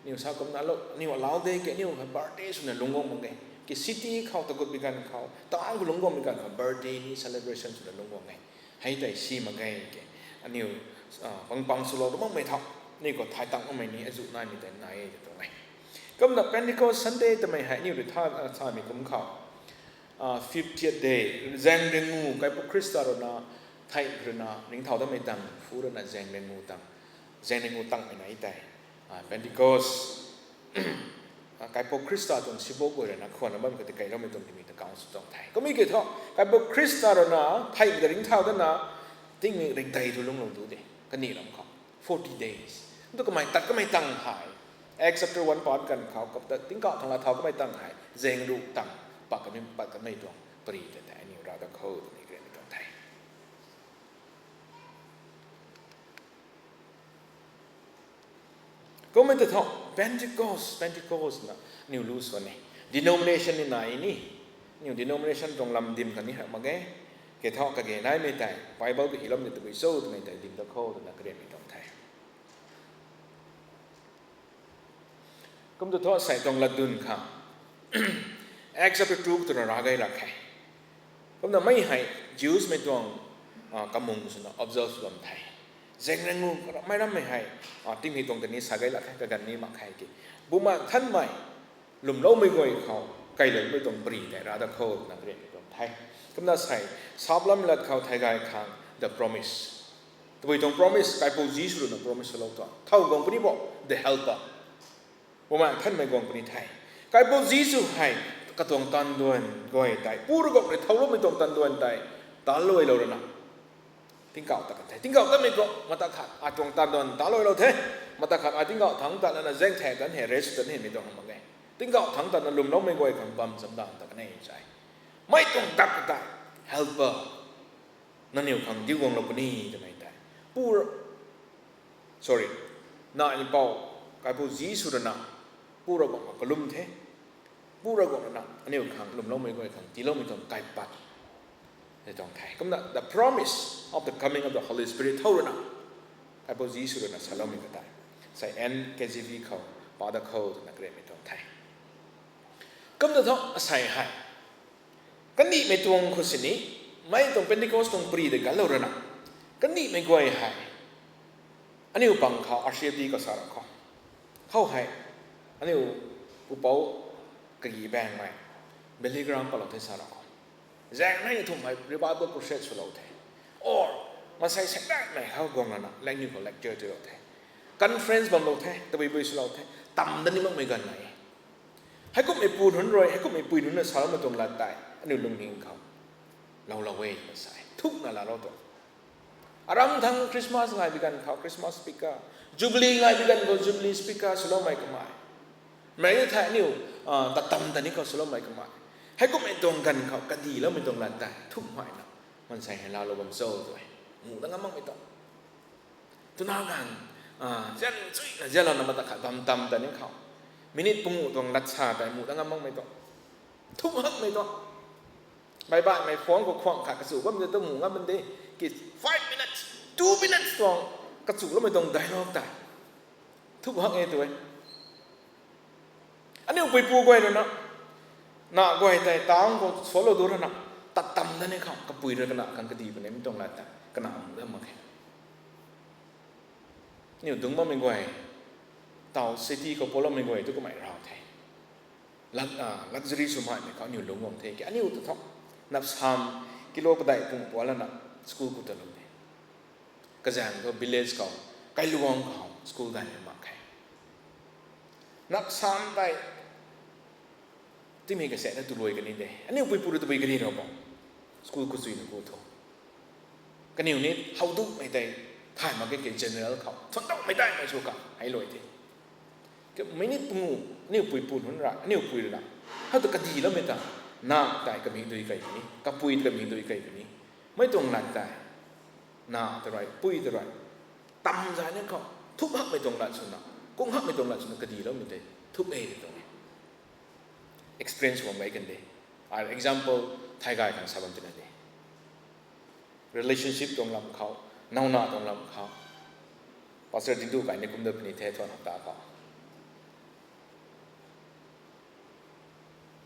Aniu sa kumna lo, aniu alau de ki aniu kha birthday swna lungc guang mak ge. Ki city khou tagut bi ganv khou, town khou lungc guangmei ganv khou birthday ni celebration swna lungc guang e. Hei tei si mak ge ki aniu pang pang swlou tu makmei thau, aniu khou thay tang makmei ni azuh naimei tei nai e tw tuang e. Kumna Pentecost Sunday twmei hei aniu rui tha samei kum khou fiftieth day, zaeng ringu Kaipouc Khrista ruina thei ruina ningthau datmei tang phu ruina zaeng ringu tang, zaeng ringu tangmei nai tei Pentecost, Kaipouc Khrista tuang sibuk guay ruina khwanna bam kati kailoumei tuang timi ta kang sw tuang the. Kummei kiu thu Kaipouc Khrista ruina theimei ta ringcthau datna tingmik ringtei thu lungclou tu de kaniw lam khou forty days. Tu kamei tat kamei tang hei, Acts chapter one part ganv khou kap ta tingkauh thangc laa thau kamei tang hei zaeng ru tang pat kamei, pat kamei tuang pari ta tei aniu ra da khou twmei karianmei tuang the. Kummei ta thu Pentecost, Pentecost na aniu lu swan e. Denomination ni nai ni, aniu denomination tuang lam dim kan ni hak mak ge. Ke thu kage naimei tei Bible ka hilam ni tabui cho twmei tei dim da khou twna karianmei tuang the. Kum tu thu asei tuang latdyn khang Acts chapter two twna ra gay lak khe. Kumna mei hei Jews mei tuang kamung swna observe sw bam the. Zaeng ringu mei rammei hei tingmik tuang ta ni sa gay lak khe, kaganv ni mak khe ki Bumaengh Nthanmei lwmloumei guay khou kailoumei tuang pari tei ra da khou twna karianmei tuang the. Kumna sei sap lam lat khou thei gay khang the promise, tabui tuang promise, Kaipouc Jisu ruina promise swlou tuang thow guang puni bo, the helper, Bumaengh Nthanmei guang puni the. Kaipouc Jisu hei katuang taanduan guay tei, pu Ravguangc rui thowloumei tuang taanduan tei taluailou rana tingkauh ta kan the. Tingkauh tatmei khou mata khat ai tuang taanduan taluailou the. Mata khat ai tingkauh thangc ta lana zaeng thei kan he, rest ta ni hei mei tuang mak e. Tingkauh thangc ta na lwmloumei guay khang bam chamdan ta kan e sai. Mei tuang tat ta helper, nangniw khang diu guanglou puni twmei tei pu, sorry, na ni pou, Kaipouc Jisu ruina pu Ravguangc kalum the. Pu Ravguangc ruina aniu khang lwmloumei guay khang tiiloumei tuang kaipat ni tuang the. Kumna the promise of the coming of the Holy Spirit thow ruina Kaipouc Jisu ruina saloumei ka tei sei N K J V khou pa da khou twna karianmei tuang the. Kumna thu asei hei kandihmei tuang khou sini, mei tuang Pentecost tuang pari tei galou rana kandihmei guay hei aniu pang khou R C F D khou sa ra khou, khou hei aniu pupouc kagi baengmei Billy Graham palou the sa ra khou, zaeng nei thumh hei revival crusade swlou the. Or maansei saengdaihmei khou guang lana langniw khou lecture tiilou the. Conference bamlou the, tabui bui swlou the, tam da ni makmei ganv nai e. Heikumhmei pu nunc rui, heikumhmei pui nunc na saloumei tuang lat tei aniu lungning khou loulou e twna sa e. Thukna laalou tuang. Aram thangc Christmas ngai bi ganv khou Christmas speaker, Jubilee ngai bi ganv khou Jubilee speaker swloumei kamei, mei thei aniu tatam ta ni khou swloumei kamei, heikumhmei tuang ganv khou kadiloumei tuang lat tei thukmei na maansei hei laalou bam cho twe, mu da ngam makmei tuang. Twna ganv zian chuina zianlouna mata khat bam tam ta ni khou minute panguh tuang lat sa tei mu da ngam makmei tuang. Thuk hakmei tuang. Baihbaihmei phone khou khwang khat kachu bam de tu mu ngam man de. Ki five minutes, two minutes tuang kachuloumei tuang dialogue tei thuk hak e tu e. Aniu puipu guay ruina, na guay tei tang khou swlou du rana, tat tam da ni khou kapui rui kana khang kadi puni mi tuang lat tei kana mu da mak khe. Aniu dungc bammei guay, taw city khou poloumei guay tu kamei raw the. Luxury swmaimei khou aniu lungc guang the ki aniu ta thu, napsam kilo padeih pung pua lana school ku ta lou de. Kazaeng thu village khou, kailuang khou school daihmei mak khe. Nak sam tei tingmei kasena tu luai kani de. Aniu puipu rui tabui kani ra bo. School kuchuina ku tho. Kaniw ni how dukmei tei thay mak ge ke general khou. Thuan dukmei tei mei sw khang hei luai the. Ke mei ni pungu, aniu puipu nunc ra, aniu pui ra. How tu kadiloumei ta. Na tei kamik dui kai puni, kapui tei kamik dui kai puni. Mei tuang lat tei. Na ta rui, pui ta rui. Tam zay ni khou. Thup hakmei tuang lat swna. Kung hakmei tuang lat swna kadiloumei tei. Thup e tuang e. Experience wang gay kan de. Ai example, thay gay khang sa bam tina de. Relationship tuang lam khou, nauna tuang lam khou. Pastor Dingdu kai ni kum da puni the thuan ta khou.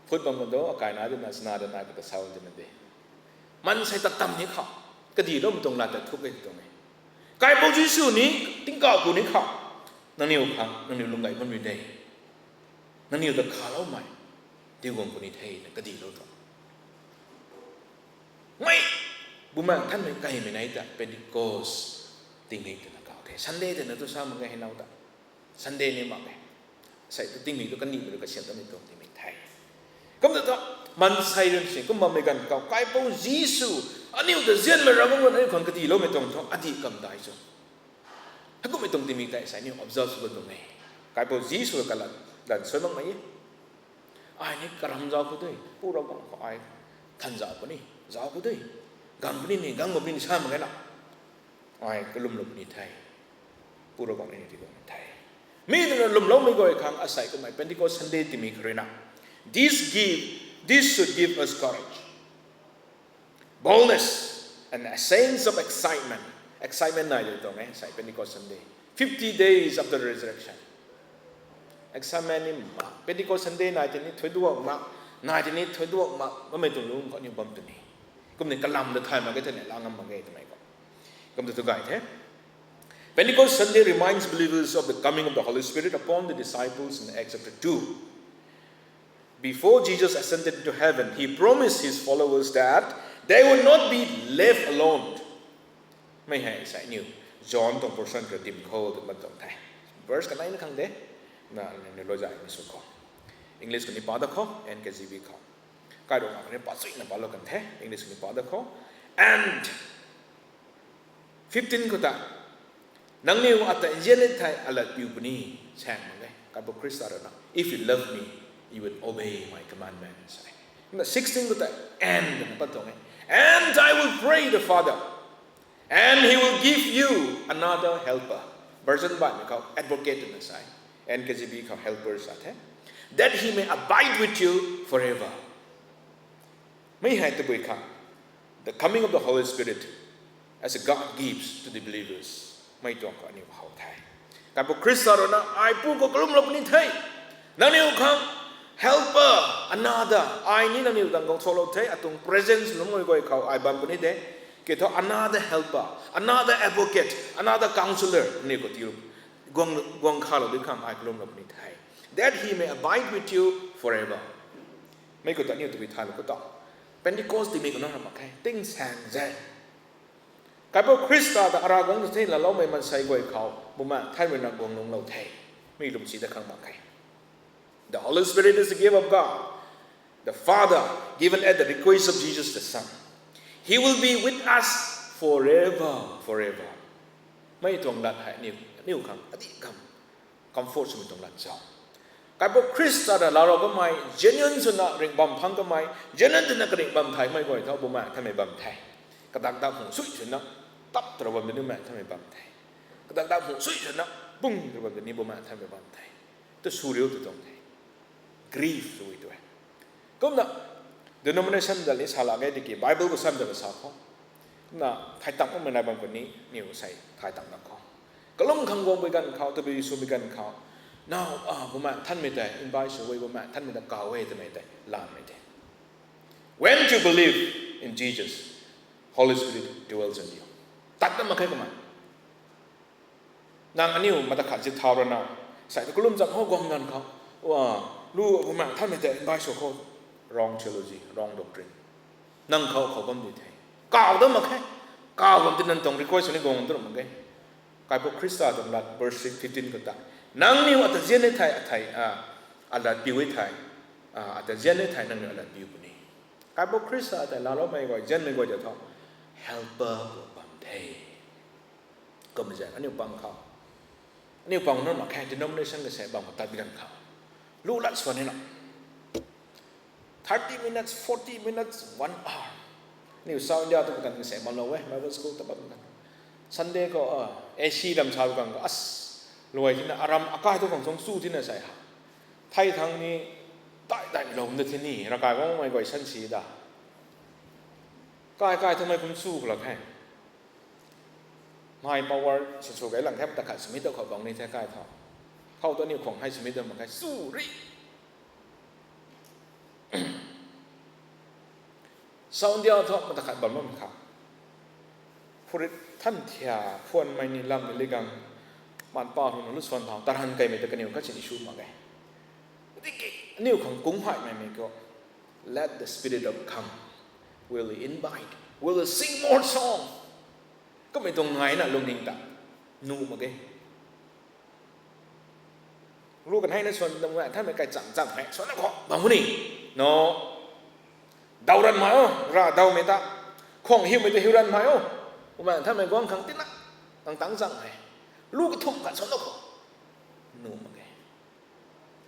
Phut bam kan do, akai na dina, sna dina, kata sa bam tina de. Mansei ta tam ni khou. Kadiloumei tuang lat ta thup e tuang e. Kaipouc Jisu ni, tingkauh ku ni khou. Nangniw khang, nangniw lung gay bam rui de. Nangniw ta khaloumei. Diu guang ku ni the, na kadilou tuang. Mei, Bumaengh Nthanmei kaimei nai ta Pentecost tingmik twna kau the. Sunday twna tu sa mak ge hei nau ta. Sunday ni mak ge. Sei tu tingmik tu kanimei rui kasiam tamei tuang tingmik the. Kum ta thu, mansei rui si, kum bammei ganv khou, Kaipouc Jisu, aniu ta zianmei Ravguangc rui aniu khang kadiloumei tuang thu, adih kam dai cho. Heikummei tuang tingmik tei sei aniu observe sw bam tuang e. Kaipouc Jisu kalat dan sui makmei e. Ai ni karam zauc khou de, Pu Ravguangc khou ai than zauc puni, zauc khou de. Gang puni ni, gang puni ni sa mak ge na. Ai kalumlou puni the. Pu Ravguangc ni ti guang the. Mi twna lwmloumei guay khang asei kummei Pentecost Sunday tingmik khou rui na. This give, this should give us courage, boldness, and a sense of excitement. Excitement nai de tuang e, sei Pentecost Sunday. Fifty days after the resurrection. Excitement ni ma, Pentecost Sunday nai tei ni thuiduak ma, nai tei ni thuiduak ma, bammei tuang lung khou aniu bam tw ni. Kumni kalam ta thay mak ge twni, la ngam mak ge twmei khou. Kum ta tu gay the. Pentecost Sunday reminds believers of the coming of the Holy Spirit upon the disciples in Acts chapter two. Before Jesus ascended into heaven, he promised his followers that they would not be left alone. Mei hei sei aniu John tuang portion khou dim khou tu bam tuang the. Verse kaneina khang de. Na, na, na lou zay ni sw khou. English khou ni pa da khou, N K J V khou. Kairuna khou ni pa chuina palou kan the, English khou ni pa da khou. And fifteen khou ta, nangniw ata nzian e thei alat piu puni, sang mak e, Kaipouc Khrista rui na, if you love me, you will obey my commandments. Na sixteen khou ta, and na pat tuang e, and I will pray the Father, and he will give you another helper. Version baihmei khou advocate na sa e, N K J V khou helper sa the, that he may abide with you forever. Mei hei tabui khang, the coming of the Holy Spirit as a God gives to the believers. Mei tuang khou aniu how the. Kaipouc Khrista rui na, ai Pu khou kalumlou puni the. Nangniw khang helper, another, ai ni nangniw tang guang tholou the, atuang presence lungmei guay khou ai bam puni de. Ke thu another helper, another advocate, another counselor, nangniw khou tiilou, guang, guang khalou di khang ai kalumlou puni the. That he may abide with you forever. Mei khou ta aniu tabui thaylou khou ta. Pentecost tingmik khou na ram mak khe, tingsaeng ze. Kaipouc Khrista ta ara guang ta the laloumei mansei guay khou, Bumaengh Nthanmei na guang lungclou the. Mi lwm si da khang mak khe. The Holy Spirit is the gift of God, the Father, given at the request of Jesus the Son. He will be with us forever, forever. Mei tuang lat hei aniu, aniu khang adih khang comfort swmei tuang lat cho. Kaipouc Khrista ta laalou kamei, genuine swna ringh bam phang kamei, genuine twna karingh bam thaymei guay thu Bumaengh Nthanmei bam the. Kadak dak phung sui swna, tap ta ra bam tini Bumaengh Nthanmei bam the. Kadak dak phung sui swna, pung ta ra bam tini Bumaengh Nthanmei bam the. Tu sw riu tu tuang the. Grief sw tu e. Kumna, denomination dali sa la nge tiki Bible khou sam dala sa khou. Kumna, thay tang makmei nai bam khou ni, niw sei thay tang na khou. Kalum khang guang bui ganv khou, tabui sw bui ganv khou. Now, ah, Bumaengh Nthanmei tei, invite sw e, Bumaengh Nthanmei ta kaw e twmei tei, lanmei tei. When you believe in Jesus, Holy Spirit dwells in you. Tat na mak khe kumna. Nang aniu mata khat zip thau rana, sai ta kalum zam khou guang ganv khou, wa, lu Bumaengh Nthanmei tei invite sw khou, wrong theology, wrong doctrine. Nang khou khou bam di the. Kaw da mak khe. Kaw bam ti nang tuang request ni guang tu mak khe. Kaipouc Khrista tuang lat verse fifteen khou ta. Nangniw ata zian e thei, athei, a, alat piu e thei, a, ata zian e thei nangniw alat piu puni. Kaipu Khrista tei laaloumei guay, zianmei guay ta thu, helper pu bam the. Kum zan, aniu pang khou. Aniu pang nunc mak khe, denomination kasei bam khou tat bi ganv khou. Lu lat swan e na. Thirty minutes, forty minutes, one hour. Aniu South India tu kan kasei bam lou e, Bible school ta bam kan. Sunday khou, a, A C ram sa kan khou, as, luai thina, aram akai tu khang song su thina sei ha. Thei thang ni, tai tai lou na thini, rakai bam mei guay san si da. Kai kai thang mei kum su khou lak he. Mei power sw sw kai lang the, mata khat sw mi ta khou bang ni the kai tho. Khou tu aniu khwang hei sw mi ta mak khe, su ri. South India thu mata khat bam bam kha. Phurit than thia, phuan mei ni lam ni ligang. Man pa runa lu swan thau, tarhan kai mei ta kaniw kachin issue mak e. Tiki, aniu khang kung hai mei mei khou, let the Spirit of come. We'll invite. We'll sing more song. Kummei tuang ngai na lungning ta. Nu mak e. Lu kan hei na swan, nang ngai than mei kai chang chang hei. Swan na khou, bam ni. No. Dau ran mai o, ra dau mei ta. Khwang hiu mei ta hiu ran mai o. Umang than mei guang khang tina. Tang tang chang hei. Lu kathum khat swan na khou. Nu mak e.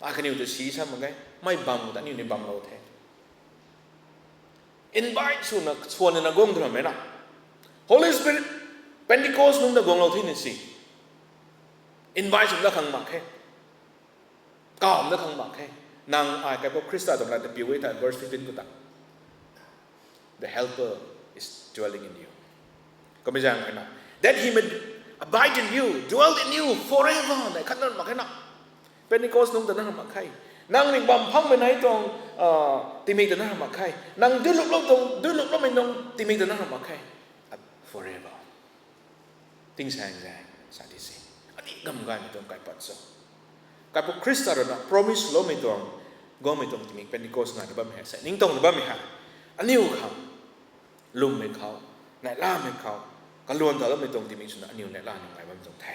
A kaniw ta si sa mak e, mei bam ta aniu ni bam lou the. Invite swna, swan na guang tu ram e na. Holy Spirit, Pentecost nung ta guang lou the ni si. Invite swna khang mak khe. Kam na khang mak khe. Nang ai kaipu Khrista tuang lat ta piu e ta, verse fifteen khou ta. The helper is dwelling in you. Kum zan khe na. That he may abide in you, dwell in you forever. Nai khat na mak khe na. Pentecost nung ta na mak khe. Nang ning bam phang mei nai tuang, a, tingmik ta na mak khe. Nang duiluklou tuang, duiluklou mei nung tingmik ta na mak khe. Forever. Tingsaeng zaeng, sa di se. Ani gam gaymei tuang kaipat cho. Kaipu Khrista rui na promise loumei tuang, guangmei tuang tingmik Pentecost ngai na bammei hei, sa ningtowna bammei hei. Aniu khang, lwmmei khou, neihlamei khou, kaluan taloumei tuang tingmik swna aniu neihla nung ngai bam tuang the.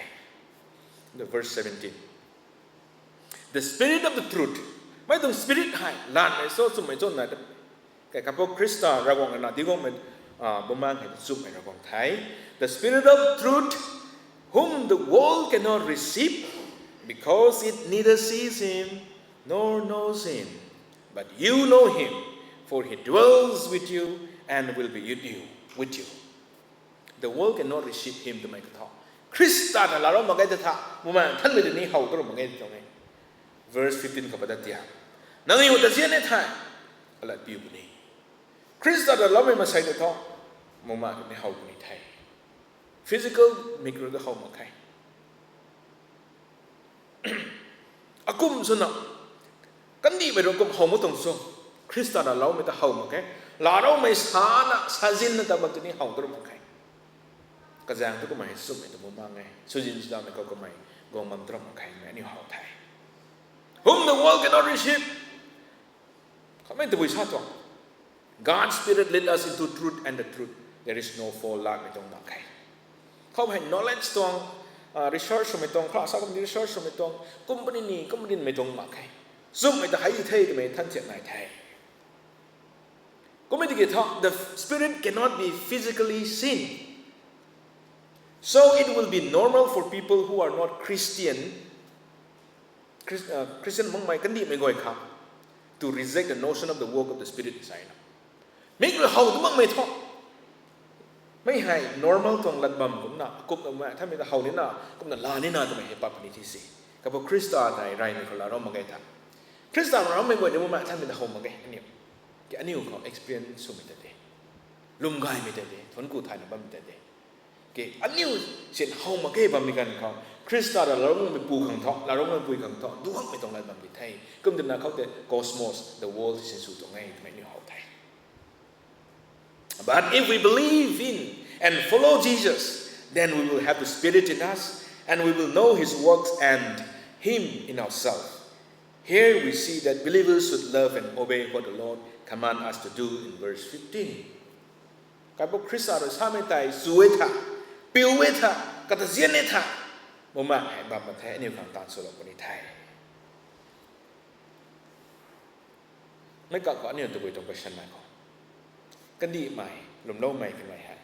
The verse seventeen. The Spirit of the truth. Mei tuang Spirit hei, lanmei so, chummei cho na, kaipu Khrista Ravguangc na di guangmei, a, bumaeng hei chummei Ravguangc the. The Spirit of truth, whom the world cannot receive, because it neither sees him nor knows him. But you know him, for he dwells with you and will be with you, with you. The world cannot receive him twmei katha. Khrista ta laalou mak ge ta tha, Bumaengh Nthanmei ta ni how ta mak ge tuang e. Verse fifteen khou pat ta tia. Nangniw ta zian e thei, alat piu puni. Khrista ta loumei mansei ta thu, Bumaengh ta ni how puni the. Physical mik rui ta how mak khe. Akum swna, kandihmei rui kum how mak tuang sw, Khrista ta loumei ta how mak khe. Laaloumei sana, sazinna ta bam ta ni how ta mak khe. Kazaeng tu kamei swmei ta Bumaengh e. Swzin swnamei khou kamei guang bam ta mak khe, mei aniu how the. Whom the world cannot receive. Kamei tabui sa tuang. God's Spirit lead us into truth, and the truth, there is no false latmei tuang mak khe. Khou hei knowledge tuang, ah, research swmei tuang, kha sa kum research swmei tuang, company ni, company mei tuang mak khe. Swmei ta hei the twmei than thiak nai the. Kum e tiki thu, the Spirit cannot be physically seen. So it will be normal for people who are not Christian, Chris-, uh, Christian makmei kandihmei guay khang, to reject the notion of the work of the Spirit sa na. Mik rui how ta makmei thu. Mei hei normal tuang lat bam kumna, kumna Bumaengh Nthanmei ta how nina, kumna laa nina twmei hei pat puni the si. Kaba Khrista ta reymei khou laalou mak ge tha. Khrista ta loumei guay ni Bumaengh Nthanmei ta how mak ge, aniu. Ki aniu khou experience swmei ta de. Lwm gaymei ta de, thuanc ku thayna bammei ta de. Ki aniu sin how mak ge bammei ganv khou, Khrista ta laalou makmei pu khang thu, laalou makmei pui khang thu, duhakmei tuang lat bam di the. Kum twna khou tei cosmos, the world, sin sw tuang e twmei aniu how the. But if we believe in and follow Jesus, then we will have the Spirit in us, and we will know His works and Him in ourselves. Here we see that believers should love and obey what the Lord command us to do in verse fifteen. Kaipu Khrista rui samei tei sw e tha, piu e tha, kata zian e tha. Bumaengh hei bam mak the, aniu khang taanv swlou puni the. Meic kak khou aniu tabui tuang question nai khou, kandihmei lwmloumei kanmei hei,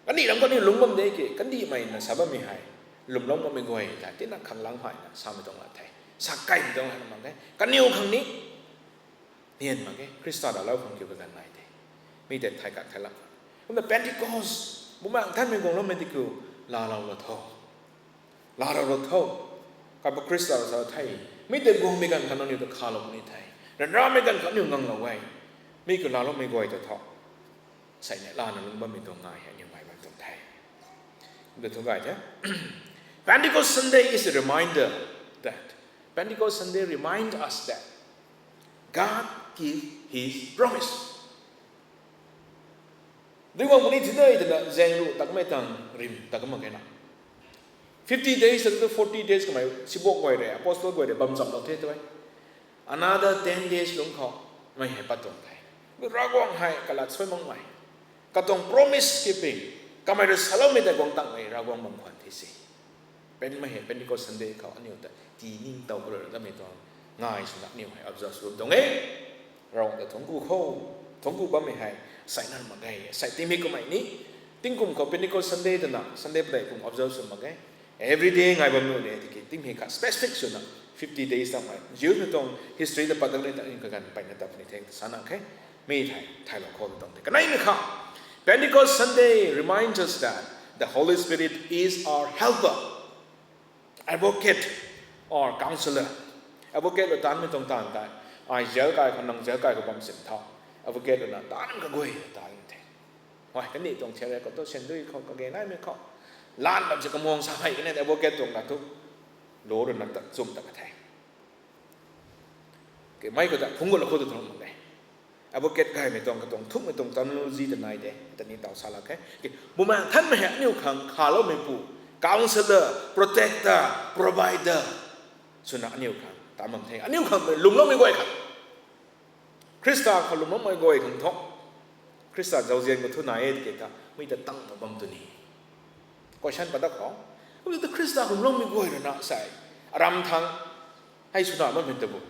kandih lam khou aniu lungc bam de ki, kandihmei na sa bammei hei lwmlou bammei guay ta tina khang lang hei na samei tuang la the. Sa kaimei tuang la mak e, kaniw khang ni nian mak e, Khrista raclou khang kiu kaganv nai de. Mi tei thay kak thay lak, kumna Pentecost, Bumaengh Nthanmei guangloumei tei kiu, laalou lou tho, laalou lou tho. Kaipu Khrista sa the, mi tei guangmei ganv khou nangniw ta khalou puni the, ryanramei ganv khou aniu nganglou e, mi kiu laaloumei guay ta tho. Sei ne lana lungc bammei tuang ngai hei aniu ngai bam tuang the. Kumna thu gay the. Pentecost Sunday is a reminder that, Pentecost Sunday remind us that God keep his promise. Dui guang puni thi de twna zaeng ruh takmei tang rim tak mak khe na. Fifty days ta forty days kamei sibok guay rui, apostle guay rui bam chamlou the twe. Another ten days lungc khou mei hei pat tuang the. Ravguangc hei kalat suai makmei, katuang promise keeping, kamei rui saloumei tei guang tangmei Ravguangc bam khwan the se. Pen mei hei Pentecost Sunday khou aniu ta tiningtow khou rui tamei tuang ngai swna aniu hei observe sw tuang e. Ravguangc ta thuanc ku khou, thuanc ku bammei hei sei na mak ge. Sei timei kummei ni, tingkum khou Pentecost Sunday twna Sunday padeih kum observe sw mak ge. Every day ngai bam nu de tiki tingmei kha specific swna fifty days tamei Jews mei tuang history ta pat dat ni ta kaganv peyna tat puni the ta sana khe. Mi thei thaylou khou tuang the. Kaneimei kha, Pentecost Sunday reminds us that the Holy Spirit is our helper, advocate or counselor. Advocate lou taanmei tuang taanv tei, ai jail kai khou, nang jail kai khou bam sin tho, advocate lou na taanv kaguay taanv the. Hei kandih tuang theatre khou tu sandui khou kage naimei khou, lan bam se kamuang sa hei kane advocate tuang na thu, law rui na ta chum ta ka the. Kamei khou ta phungc gut lou khou tu tuang mak e. Advocate gaymei tuang katuang thukmei tuang terminology ta nai de, ta ni taw sa lak khe. Bumaengh Nthanmei hei aniu khang khaloumeipu, counselor, protector, provider swna aniu khang taan bam the. Aniu khang lwmloumei guay khang, Khrista khou lwmloumei guay khang thu, Khrista zauzian khou thu nai e tiki ta mi ta tang mak bam tu ni, question pat dat khou, kumna ta Khrista khou lwmloumei guay rui na sei aram thangc hei swna bammei ta bu,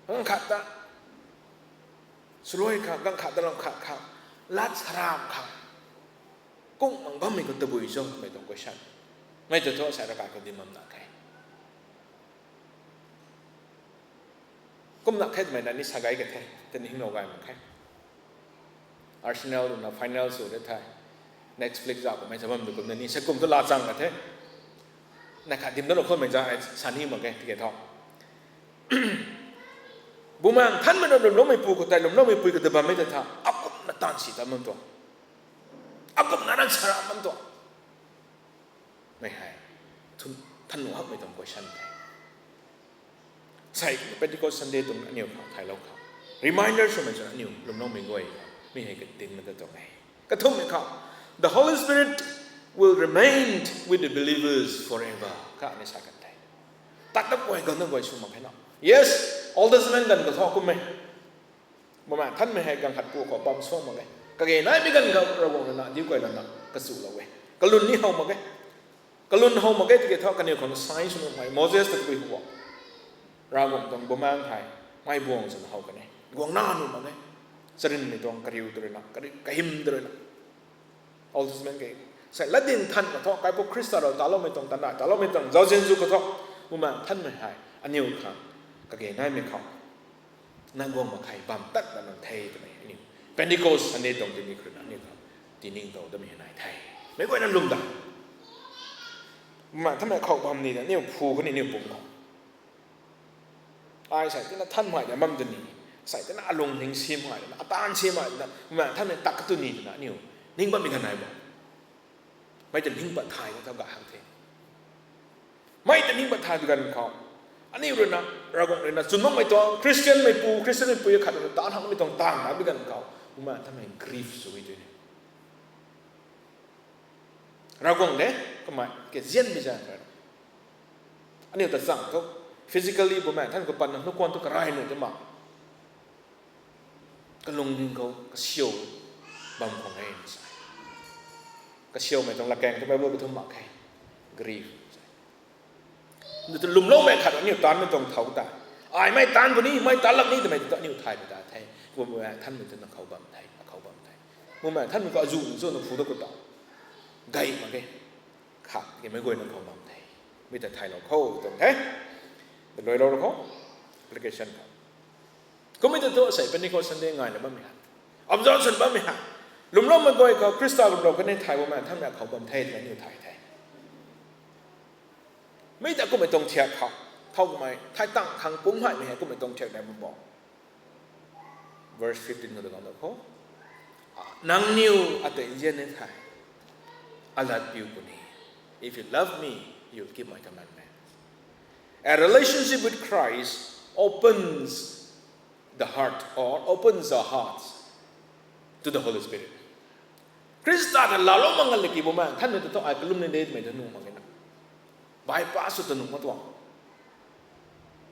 ganv khat ta swluai kha, ganv khat ta lam khat kha, lat saram kha kung mang bammei khou tabui cho twmei tuang question, mei ta thu sei ravkai khou dim bam na khe. Kumna khe twmei na ni sa gay ka the, tei ni hinglou gay mak khe. Arsenal rui na final sw de the, Netflix za kummei sa bam tu kumna ni sei kum tu laa chang ka the. Na khat dim dat lou khoumei za sa ni mak khe tiki thu, Bumaengh Nthanmei na lwmloumeipu khou tei lwmloumeipui khou ta bammei ta tha, akumna taanv si tat bam tuang, akumna ran sa ram bam tuang, mei hei than nu hakmei tuang question the. Sei Pentecost Sunday tuang aniu khou thaylou khou reminder swmei chwn aniu lwmloumei guay mi hei katinmei ta tuang e. Kathumhmei khou, the Holy Spirit will remain with the believers forever kha ni sa kan the. Tat ta guay ganv na guay sw mak khe na. Yes, Old Testament ganv khou thu kum e, Bumaengh Nthanmei hei ganv khat pu khou bam sw mak e, kage naimei ganv khou Ravguangc rui na diu guay lana kachulou e. Kalwn ni how mak e. Kalwn how mak e tiki thu kaniw khang sign sw nuhmei Moses ta tabui how, Ravguangc tuang Bumaengh hei mei buang swna how kan e, guangna nuh mak e. Charynmei tuang kariu ta rui na, kari kahym ta rui na, Old Testament ke, sei latdyng than khou thu kaipu Khrista rui taloumei tuang tanna taloumei tuang zauzian zu khou thu, Bumaengh Nthanmei hei aniu khang kage naimei khou na guang mak khe, bam tat na nang the twmei aniu Pentecost Sunday tuang tini khou rui na aniu khang tiningtow damei nai the. Meic guayna lwm da, Bumaengh Nthanmei khou bam ni ta aniu phu khou ni aniu pum khou, ai sei tina thanmei ta bam tu ni, sei tina alungning simei ta, ataanv simei ta, Bumaengh Nthanmei tak ka tu ni twna aniu ning bammei ganv nai bo. Mei ta ning pat thay ta tho ga hak the. Mei ta ning pat thay bi ganv khou, aniu rui na, Ravguangc rui na chwn makmei tuang Christian meipu, Christian meipui khat rui na taanv hakmei tuang taanv na bi ganv khou, Bumaengh Nthanmei grief sw e tu ni. Ravguangc de, kamei kazianmei zaeng rui aniu ta chang thu, physically Bumaengh Nthanmei khou patna nuh khwan thu karay nuh de ma, kalungning khou kasiu bam khwan e sa. Kasiumei tuang latkaeng thu Bible kathumh mak khe, grief. Ntu lwmloumei khat aniu taanvmei tuang thau ta. Ai mei taanv puni, mei taanv lak ni twmei tu aniu thay ta the. Bumaengh Nthanmei tu na khou bam the, akhou bam the. Bumaengh Nthanmei khou azuh nunc chu na phu da ku ta. Gay mak ge. Khat ki mei guay na khou bam the. Mi ta thaylou khou tuang the. Luailou khou. Application khou. Kummei ta thu asei Pentecost Sunday ngaina bammei ha. Absorption bammei ha. Lwmloumei guay khou Khrista lwmlou kan e thay Bumaengh Nthanmei akhou bam the twmei aniu thay the. Mi ta kummei tuang thiak khou, thow kummei, thai tang khang pungc haimei hei kummei tuang thiak dai bam bo. Verse fifteen khou ta gang da khou. Nangniw atei nzian e thei, alat piu puni. If you love me, you will keep my commandments. A relationship with Christ opens the heart or opens our hearts to the Holy Spirit. Khrista ta laalou mak ngan le ki Bumaengh Nthanmei ta thu ai kalum ni de twmei ta nuh mak ge na. Bypass sw ta nuh mak tuang.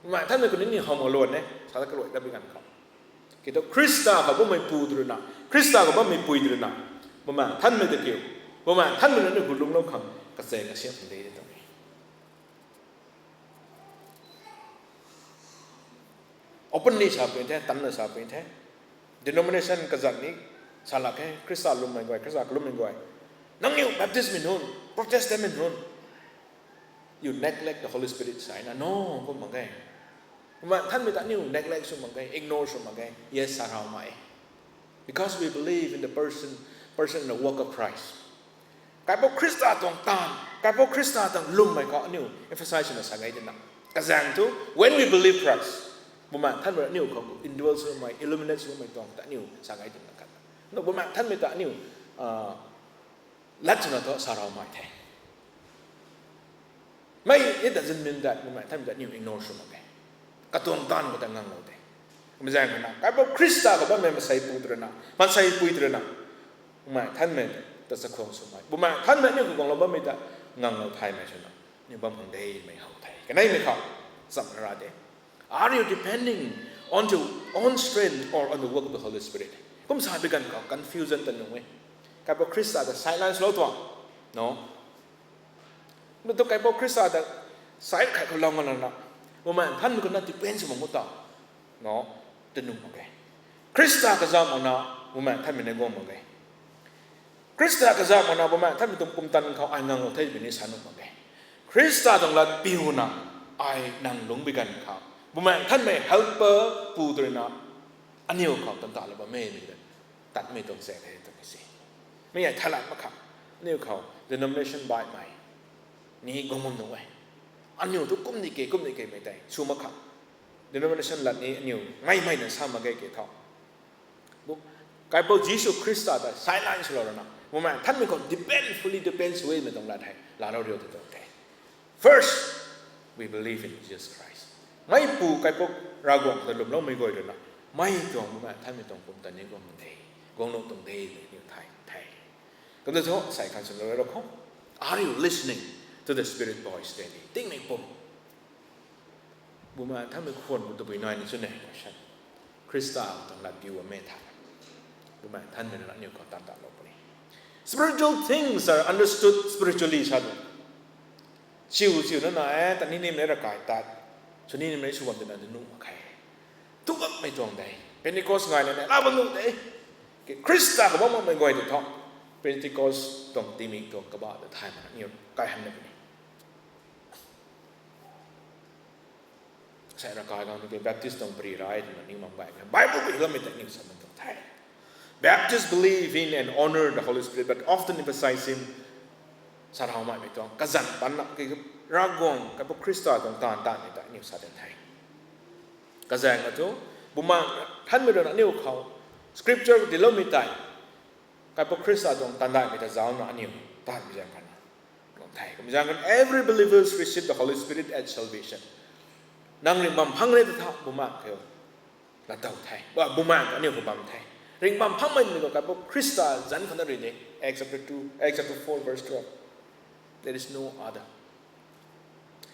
Bumaengh Nthanmei khou ni ni how mak luan e, sa ta kaluai ta bi ganv khou. Ki thu Khrista khou bammei pu tu rui na, Khrista khou bammei pui tu rui na, Bumaengh Nthanmei ta kiu, Bumaengh Nthanmei na ni hu lwmlou khang kachaeng kasiam de tuang e. Openly sa pui the, tanna sa pui the. Denomination kazat ni sa lak khe, Khrista lwmmei guay, Khrista kalummei guay. Nangniw Baptist mei nunc, Protestant mei nunc. You neglect the Holy Spirit sa na, no, kum mak ge. Bumaengh Nthanmei ta aniu neglect sw mak ge, ignore sw mak ge. Yes, sa rau mai. Because we believe in the person, person and the work of Christ. Kaipouc Khrista tuang taanv, Kaipouc Khrista tuang lwmmei khou aniu emphasize na sa gay dina. Kazaeng thu, when we believe Christ, Bumaengh Nthanmei aniu khou indwell swmei, illuminate swmei tuang ta aniu sa gay dina khat. No, Bumaengh Nthanmei ta aniu lat swna thu sa rau mai the. Mei, it doesn't mean that Bumaengh Nthanmei ta aniu ignore sw mak ge. Katuang taanv khou ta nganglou de. Kumzaeng khou na, Kaipouc Khrista khou bammei maansei pu tu rui na, maansei pui tu rui na, Bumaengh Nthanmei ta chakhwang swmei, Bumaengh Nthanmei aniu khou guanglou bammei ta nganglou thaymei swna, aniu bam khang demei how the. Kaneimei khou, chamna ra de. Are you depending on your own strength or on the work of the Holy Spirit? Kum sa bi ganv khou confusion ta nung e. Kaipouc Khrista ta silence lou tuang. No. Mei tu Kaipouc Khrista ta side khat khou lou ngan lana, Bumaengh Nthanmei khou na depend sw mak ta. No. Ta nuh mak ge. Khrista kazauh mak na, Bumaengh Nthanmei na guang mak ge. Khrista kazauh mak na, Bumaengh Nthanmei tuang pumtan khou ai nganglou the twmei ni sa nuh mak ge. Khrista tuang lat piuna, ai nang lungc bi ganv khou, Bumaengh Nthanmei helper pu tu rui na, aniu khou tan talou bammei mei ta, tatmei tuang zaeng the tuang si. Mei ai thalat mak kha, aniu khou denomination baihmei ni guang bam nuh e. Aniu tu kum ni ke, kum ni ke mei tei sw mak kha. Denomination lat ni aniu ngaimei na sa mak ge ke thau. Kaipouc Jisu Khrista ta silence lou rana, Bumaengh Nthanmei khou depend, fully depend swmei tuang lat hei laalou riu tu tuang the. First, we believe in Jesus Christ. Meipu Kaipouc Ravguangc ta lwmloumei guay rui na, mei tuang Bumaengh Nthanmei tuang pumtan ni guang de, guang nuh tuang de, ni thay the. Kumna thu sai khan swlou rou khou, are you listening to the Spirit voice daily? Tingmei pum Bumaengh Nthanmei khwan bu tabui nai ni chu ne, question. Khrista tuang lat piu bammei tha, Bumaengh Nthanmei na aniu khou tan talou puni. Spiritual things are understood spiritually sa tu. Chiu chiu na na e, ta ni nim nei rakai tat, sw ni nim nei sw bam de na de nuh mak khe. Tu bammei tuang de, Pentecost ngai na ne la bam nuh de. Khrista khou bam makmei guay tu thu, Pentecost tuang tingmik tuang kabah ta thay mana aniu kai han na puni. Sai rakai gang ke Baptist tuang pari rai twna ning bam gay. Bible khou iloumei ta ning sa bam tuang the. Baptists believe in and honor the Holy Spirit, but often emphasize him. Sa rau mai mei tuang kazanc panna ke Ravguangc Kaipouc Khrista tuang taanv taanmei ta aniu sa dan the. Kazaeng na thu, Bumaengh Nthanmei rui na aniu khou scripture tiiloumei tei, Kaipouc Khrista tuang taanv daihmei ta zaucna aniu taanvmei zaeng khat na tuang the. Kumzaeng khan every believers receive the Holy Spirit at salvation. Nang ringhbam phang re ta tha Bumaengh khou lattow the. Bumaengh aniu khou bam the. Ringhbam phangmei ni khou Kaipouc Khrista zanc khou na rui de. Acts chapter two, Acts chapter four verse twelve. There is no other.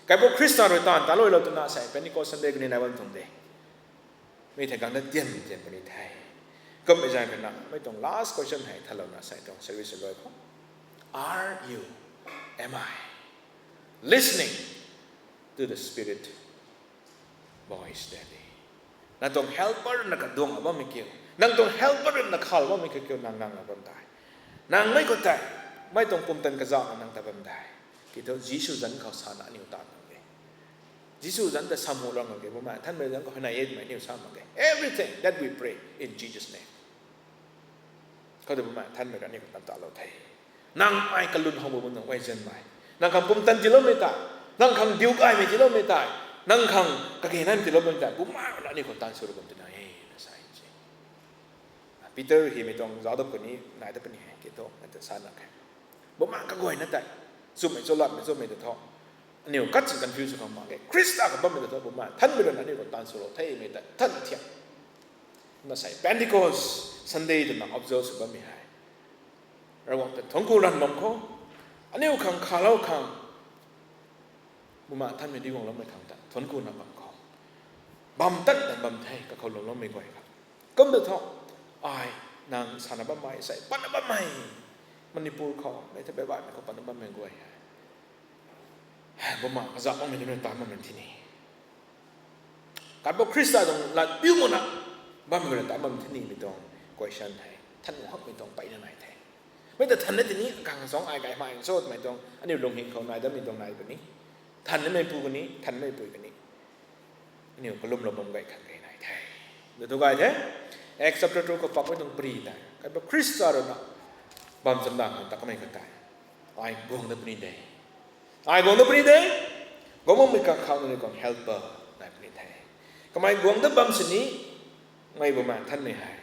Kaipouc Khrista rui taanv taluilou twna sei Pentecost Sunday kani nai bam tuang de. Mi thei gang na tian tian puni the. Kummei zaeng khat na mei tuang last question hei thalouna sei tuang service luai khou, are you, am I listening to the Spirit voice daily. Nang tuang helper na kaduang bammei kiu, nang tuang helper na khal bammei kiu, kiu nang nang na bam tei, nang mei khou tei, mei tuang pumtan kazauhna nang ta bam tei, kiu thu Jisu zanc khou sana aniu ta nang e. Jisu zanc ta samu lang ke, Bumaengh Nthanmei zanc khou hei nai e twmei aniu sa mak ge. Everything that we pray in Jesus' name, khou tei Bumaengh Nthanmei rui aniu khang tan talou the. Nang ai kalun how bam nang ai zanmei, nang khang pumtan tiiloumei tei, nang khang diu gaymei tiiloumei tei, nang khang kage naimei tiiloumei tei, Bumaengh rui aniu khou tan sw bam twna e, na sa e. Peter hei mei tuang zauc dap kani nai dat puni hei, kiu thu nang ta sa na khe. Bumaengh kaguayna tei, chumei cho latmei chomei ta thu, aniu kat si confuse khang mak ge. Khrista khou bammei ta thu Bumaengh Nthanmei rui aniu khou tan swlou themei tei than thiak. Na sei Pentecost Sunday twna observe sw bammei hei, Ravguangc ta thuancku ranv bam khou, aniu khang khalou khang, Bumaengh Nthanmei di guangloumei khang ta thuancku na bam khou, bam tan tan bam the kakhou lwmloumei guay khang. Kum ta thu, ai, nang sana bammei sei, patna bammei, Manipur khou mei the, baibaihmei khou patna bammei guay hei, Bumaengh kazauh makmei nunc ta bammei thi ni, Kaipouc Khrista tuang lat piu makna bammei guay ta bam thi nimei tuang question hei than hakmei tuang peyna nai the. Mei ta than na tini kang song ai kai mai cho twmei tuang aniu lungning khou nai datmei tuang nai puni. Than nimei pu kani, than nimei pui kani, aniu kalumlou bam gay khang kei nai the. Na thu gay the, Acts chapter two khou pakmei tuang pri tei Kaipouc Khrista rui na bam chamdan khang ta kamei khou tei, ai guang dat puni de. Ai guang dat puni de. Guang bammei kakhou nunc khang helper nai puni the. Kamei guang dat bam sini, mei Bumaengh Nthanmei hei,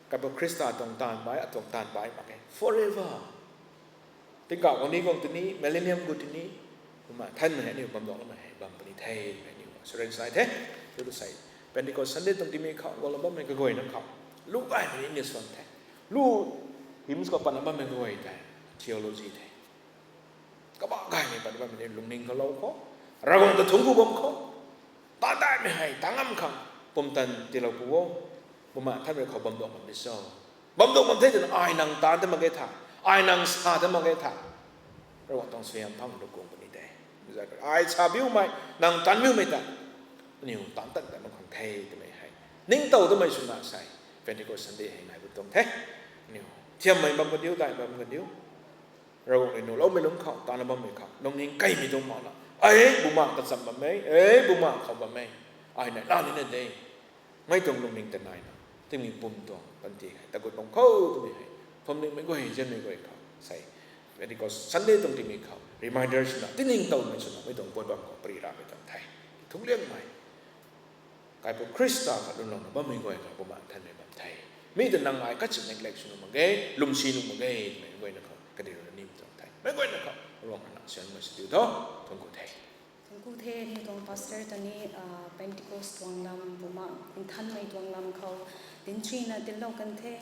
Kaipouc Khrista tuang taanv bai, atuang taanv bai mak khe forever. Tingkauh guang ni guang tini, millennium gu tini, Bumaengh Nthanmei hei aniu bam duangloumei hei bam puni the, aniu assurance nai the. Thu tu sei, Pentecost Sunday tuang tingmik khou guanglou bammei kaguayna khou, lu gaymei ni aniu swan the. Lu hymns khou patna bammei kaguay tei theology the. Kabah gaymei patna bammei ni lungning khou lou khou, Ravguangc ta thuancku bam khou, ta daihmei hei ta ngam khang pumtan tiilou pu o. Bumaengh Nthanmei khou bam duang bam di cho? Bam duang bam the twna ai nang taanv ta mak ge tha, ai nang sa ta mak ge tha, Ravguangc tuang suaihiam phang rui guang puni de. Ai sa biumei, nang taanv biumei ta aniu taanv tan tan mak khang the twmei hei ningtow tamei swna sei Pentecost Sunday hei nai bu tuang the. Aniu thiammei bam kadiu, dai bam kadiu, Ravguangc rui nuhloumei lungc khou, taanna bammei khou lungning kaimei tuang makna, ai Bumaengh kacham bam e, ai Bumaengh khou bam e, ai nai la nina de, mei tuang lungning ta naina, tingmik pum tuang panty hei tagut bam khou twmei hei, phuamlingmei guay, zianmei guay khou sei, Pentecost Sunday tuang tingmik khou reminder swna, tiningtowmei swna mei tuang puat bam khou pari ramei tuang the. Thungliangmei Kaipouc Khrista kha lunglouna bammei guay khou Bumaengh Nthanmei bam the. Mi ta nang ai kat si neglect sw nuh mak ge, lwmsi nuh mak ge twmei guayna khou kadi runa nim tuang the. Mei guayna khou Ravguangc nang sianmei sw diu tho. Thuancku the. Thuancku the, aniu tuang pastor ta ni, ah, Pentecost tuang lam, Bumaengh Nthanmei tuang lam khou dinchina tiilou kan the.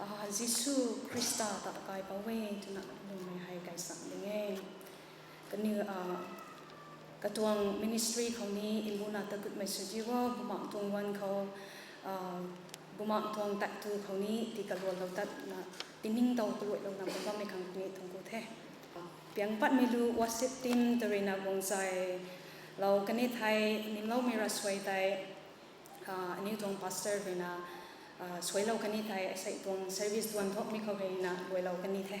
Ah, Jisu Khrista ta kaipouc e twna lwmmei hei kaisang ding e. Kaniw, ah, katuang ministry khou ni mbuna takutmei sw di o, Bumaengh tuang wan khou, ah, Bumaengh tuang taektw khou ni tii kaluailou tatna, tiningtow kaluailouna bam bammei khang ni thuancku the. Piang patmei lu worship team ta ruina guang zay lou kani thei, nimloumei ravsuai tei, ah, aniu tuang pastor ruina, ah, suailou kani thei, asei tuang service duan thokmei khou ruina luailou kani the.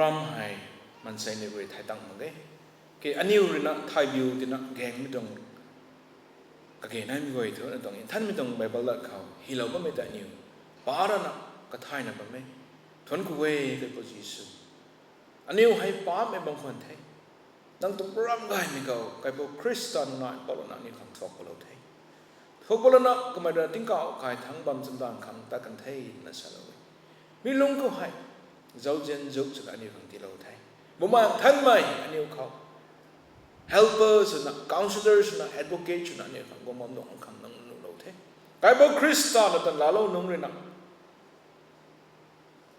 Ram hei maansei ni rui thay tang mak ge. Ke aniu ruina thay biu tina gaengmei tuang kage naimei guay thu na tuang nthanmei tuang Bible lat khou hylou bammei ta aniu pa rana kathayna bam e. Thuanc ku e, Kaipouc Jisu. Aniu hei paapmei bam khwan the. Nang tuang ram gaymei khou Kaipouc Khrista nai palouna aniu khang thuak palou the. Thuak palouna kamei rui tingkauh kai thangc bam chamdanv khang tat kan the twna salou e. Mi lungc khou hei zauzian zuk swna aniu khang tiilou the. Bumaengh Nthanmei aniu khou helper swna, counsellor swna, advocate swna aniu khang guang bam nuh khang nang nuhlou the. Kaipouc Khrista na tan laalou nungc ruina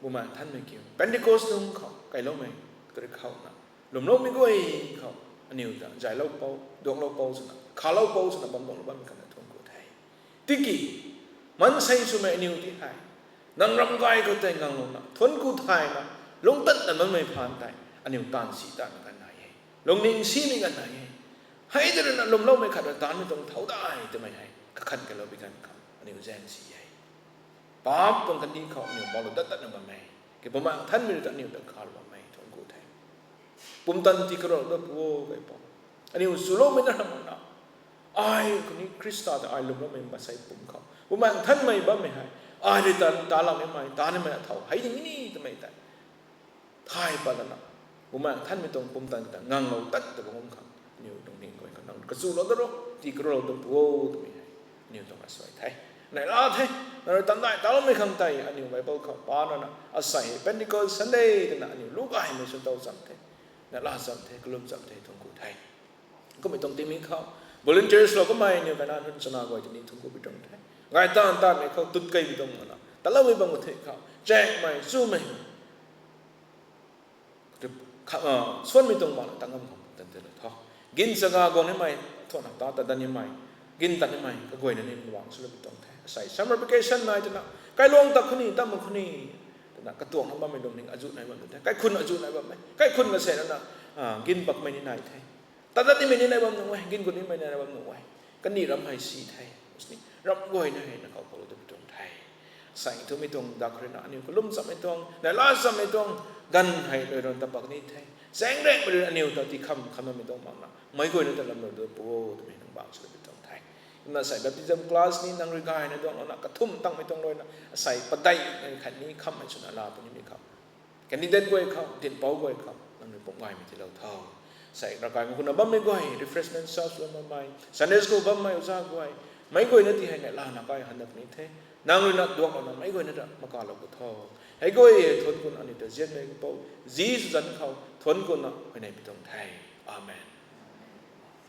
Bumaengh Nthanmei kiu Pentecost nungc khou kailoumei tari khouna lwmloumei guay khou aniu ta zaylou pou, duaklou pou swna, khalou pou swna bam duaklou bammei khang na thuanc ku the. Tiki maansei swmei aniu ti hei nang ram gay khou tei nganglouna thuanc ku thayna lungctatna bammei phaan tei aniu taanv si tatna kan nai e. Lungning simei kan nai e. Hei tei ruina lwmloumei khat rui taanmei tuang thau dai twmei hei kakhan kalou bi kan khang aniu zaeng si e. Paap tuang kandih khou aniu maulou dat tatna bam e. Ke Bumaengh Nthanmei rui ta aniu ta khalou bam e, thuanc ku the. Pumtan tii karou dat pu o, Kaipouc. Aniu chuloumei na ram na, ai kuni Khrista ta ai lwmloumei maansei pum khou Bumaengh Nthanmei bammei hei ai rui tan talou nimei, ta nimei athau hei ding ni twmei tei thay pat lana, Bumaengh Nthanmei tuang pumtan ta nganglou tat ta bam khang aniu lungning guay khou nang kachulou dat ro, tii karoulou dat pu o twmei hei aniu tuang asuai the. Neihla the, nang rui tandai taloumei khang tei aniu Bible khou pa nana asei hei Pentecost Sunday twna aniu lu gaymei sw tow cham the. Neihla cham the, kalum cham the, thuanc ku the. Kummei tuang tingmik khou volunteers lou kamei aniu kaina nunc chana guay tini thuanc ku pi tuang the. Gay taanv taanmei khou tut kei pi tuang mana taloumei bam khou the khou chaekmei chumei suanmei tuang mana ta ngam khang tan telou tho. Gin chaga guang nimei, thuanna ta ta dat nimei, gin tat nimei kaguayna ni Ravguangc swlou pi tuang the. Asei summer vacation nai twna kailuang ta khuni, tam khuni twna katuang na bammei lungning azu nai bam the. Kaikhun azu nai bammei, kaikhun kasei rana gin bakmei ni nai the. Tat dat nimei ni nai bam nuh e, gin gut nimei nai bam nuh e. Kandih ram hei si the. Ram guayna hei na kau palou ta pi tuang the. Asei thumei tuang dak ruina aniu kalum chammei tuang, neihla chammei tuang ganv hei rui ran ta pak ni the. Zaeng rengmei rui aniu ta tii kham khamnamei tuang makna meic guayna ta lamlou dat pu o twmei nang bang swlou pi tuang the. Kumna asei baptism class ni nang rui gayna duanglouna kathumh tangmei tuang ruina asei padeih khat ni khammei swna la punimei khou candidate guay khou, dinhpouc guay khou nang rui pumh gaymei tiilou tho. Asei ravkai ma kuna bammei guay, refreshment serve swlou bammei, Sunday school bammei oja guay, meic guayna ti hei neihlana kai han dat ni the. Nang ruina duaklouna meic guayna ta makalou ku tho. Hei guay hei thuanc kuna aniu ta zianmei kapou Jisu zanc khou thuanc kuna huayney pi tuang the. Amen.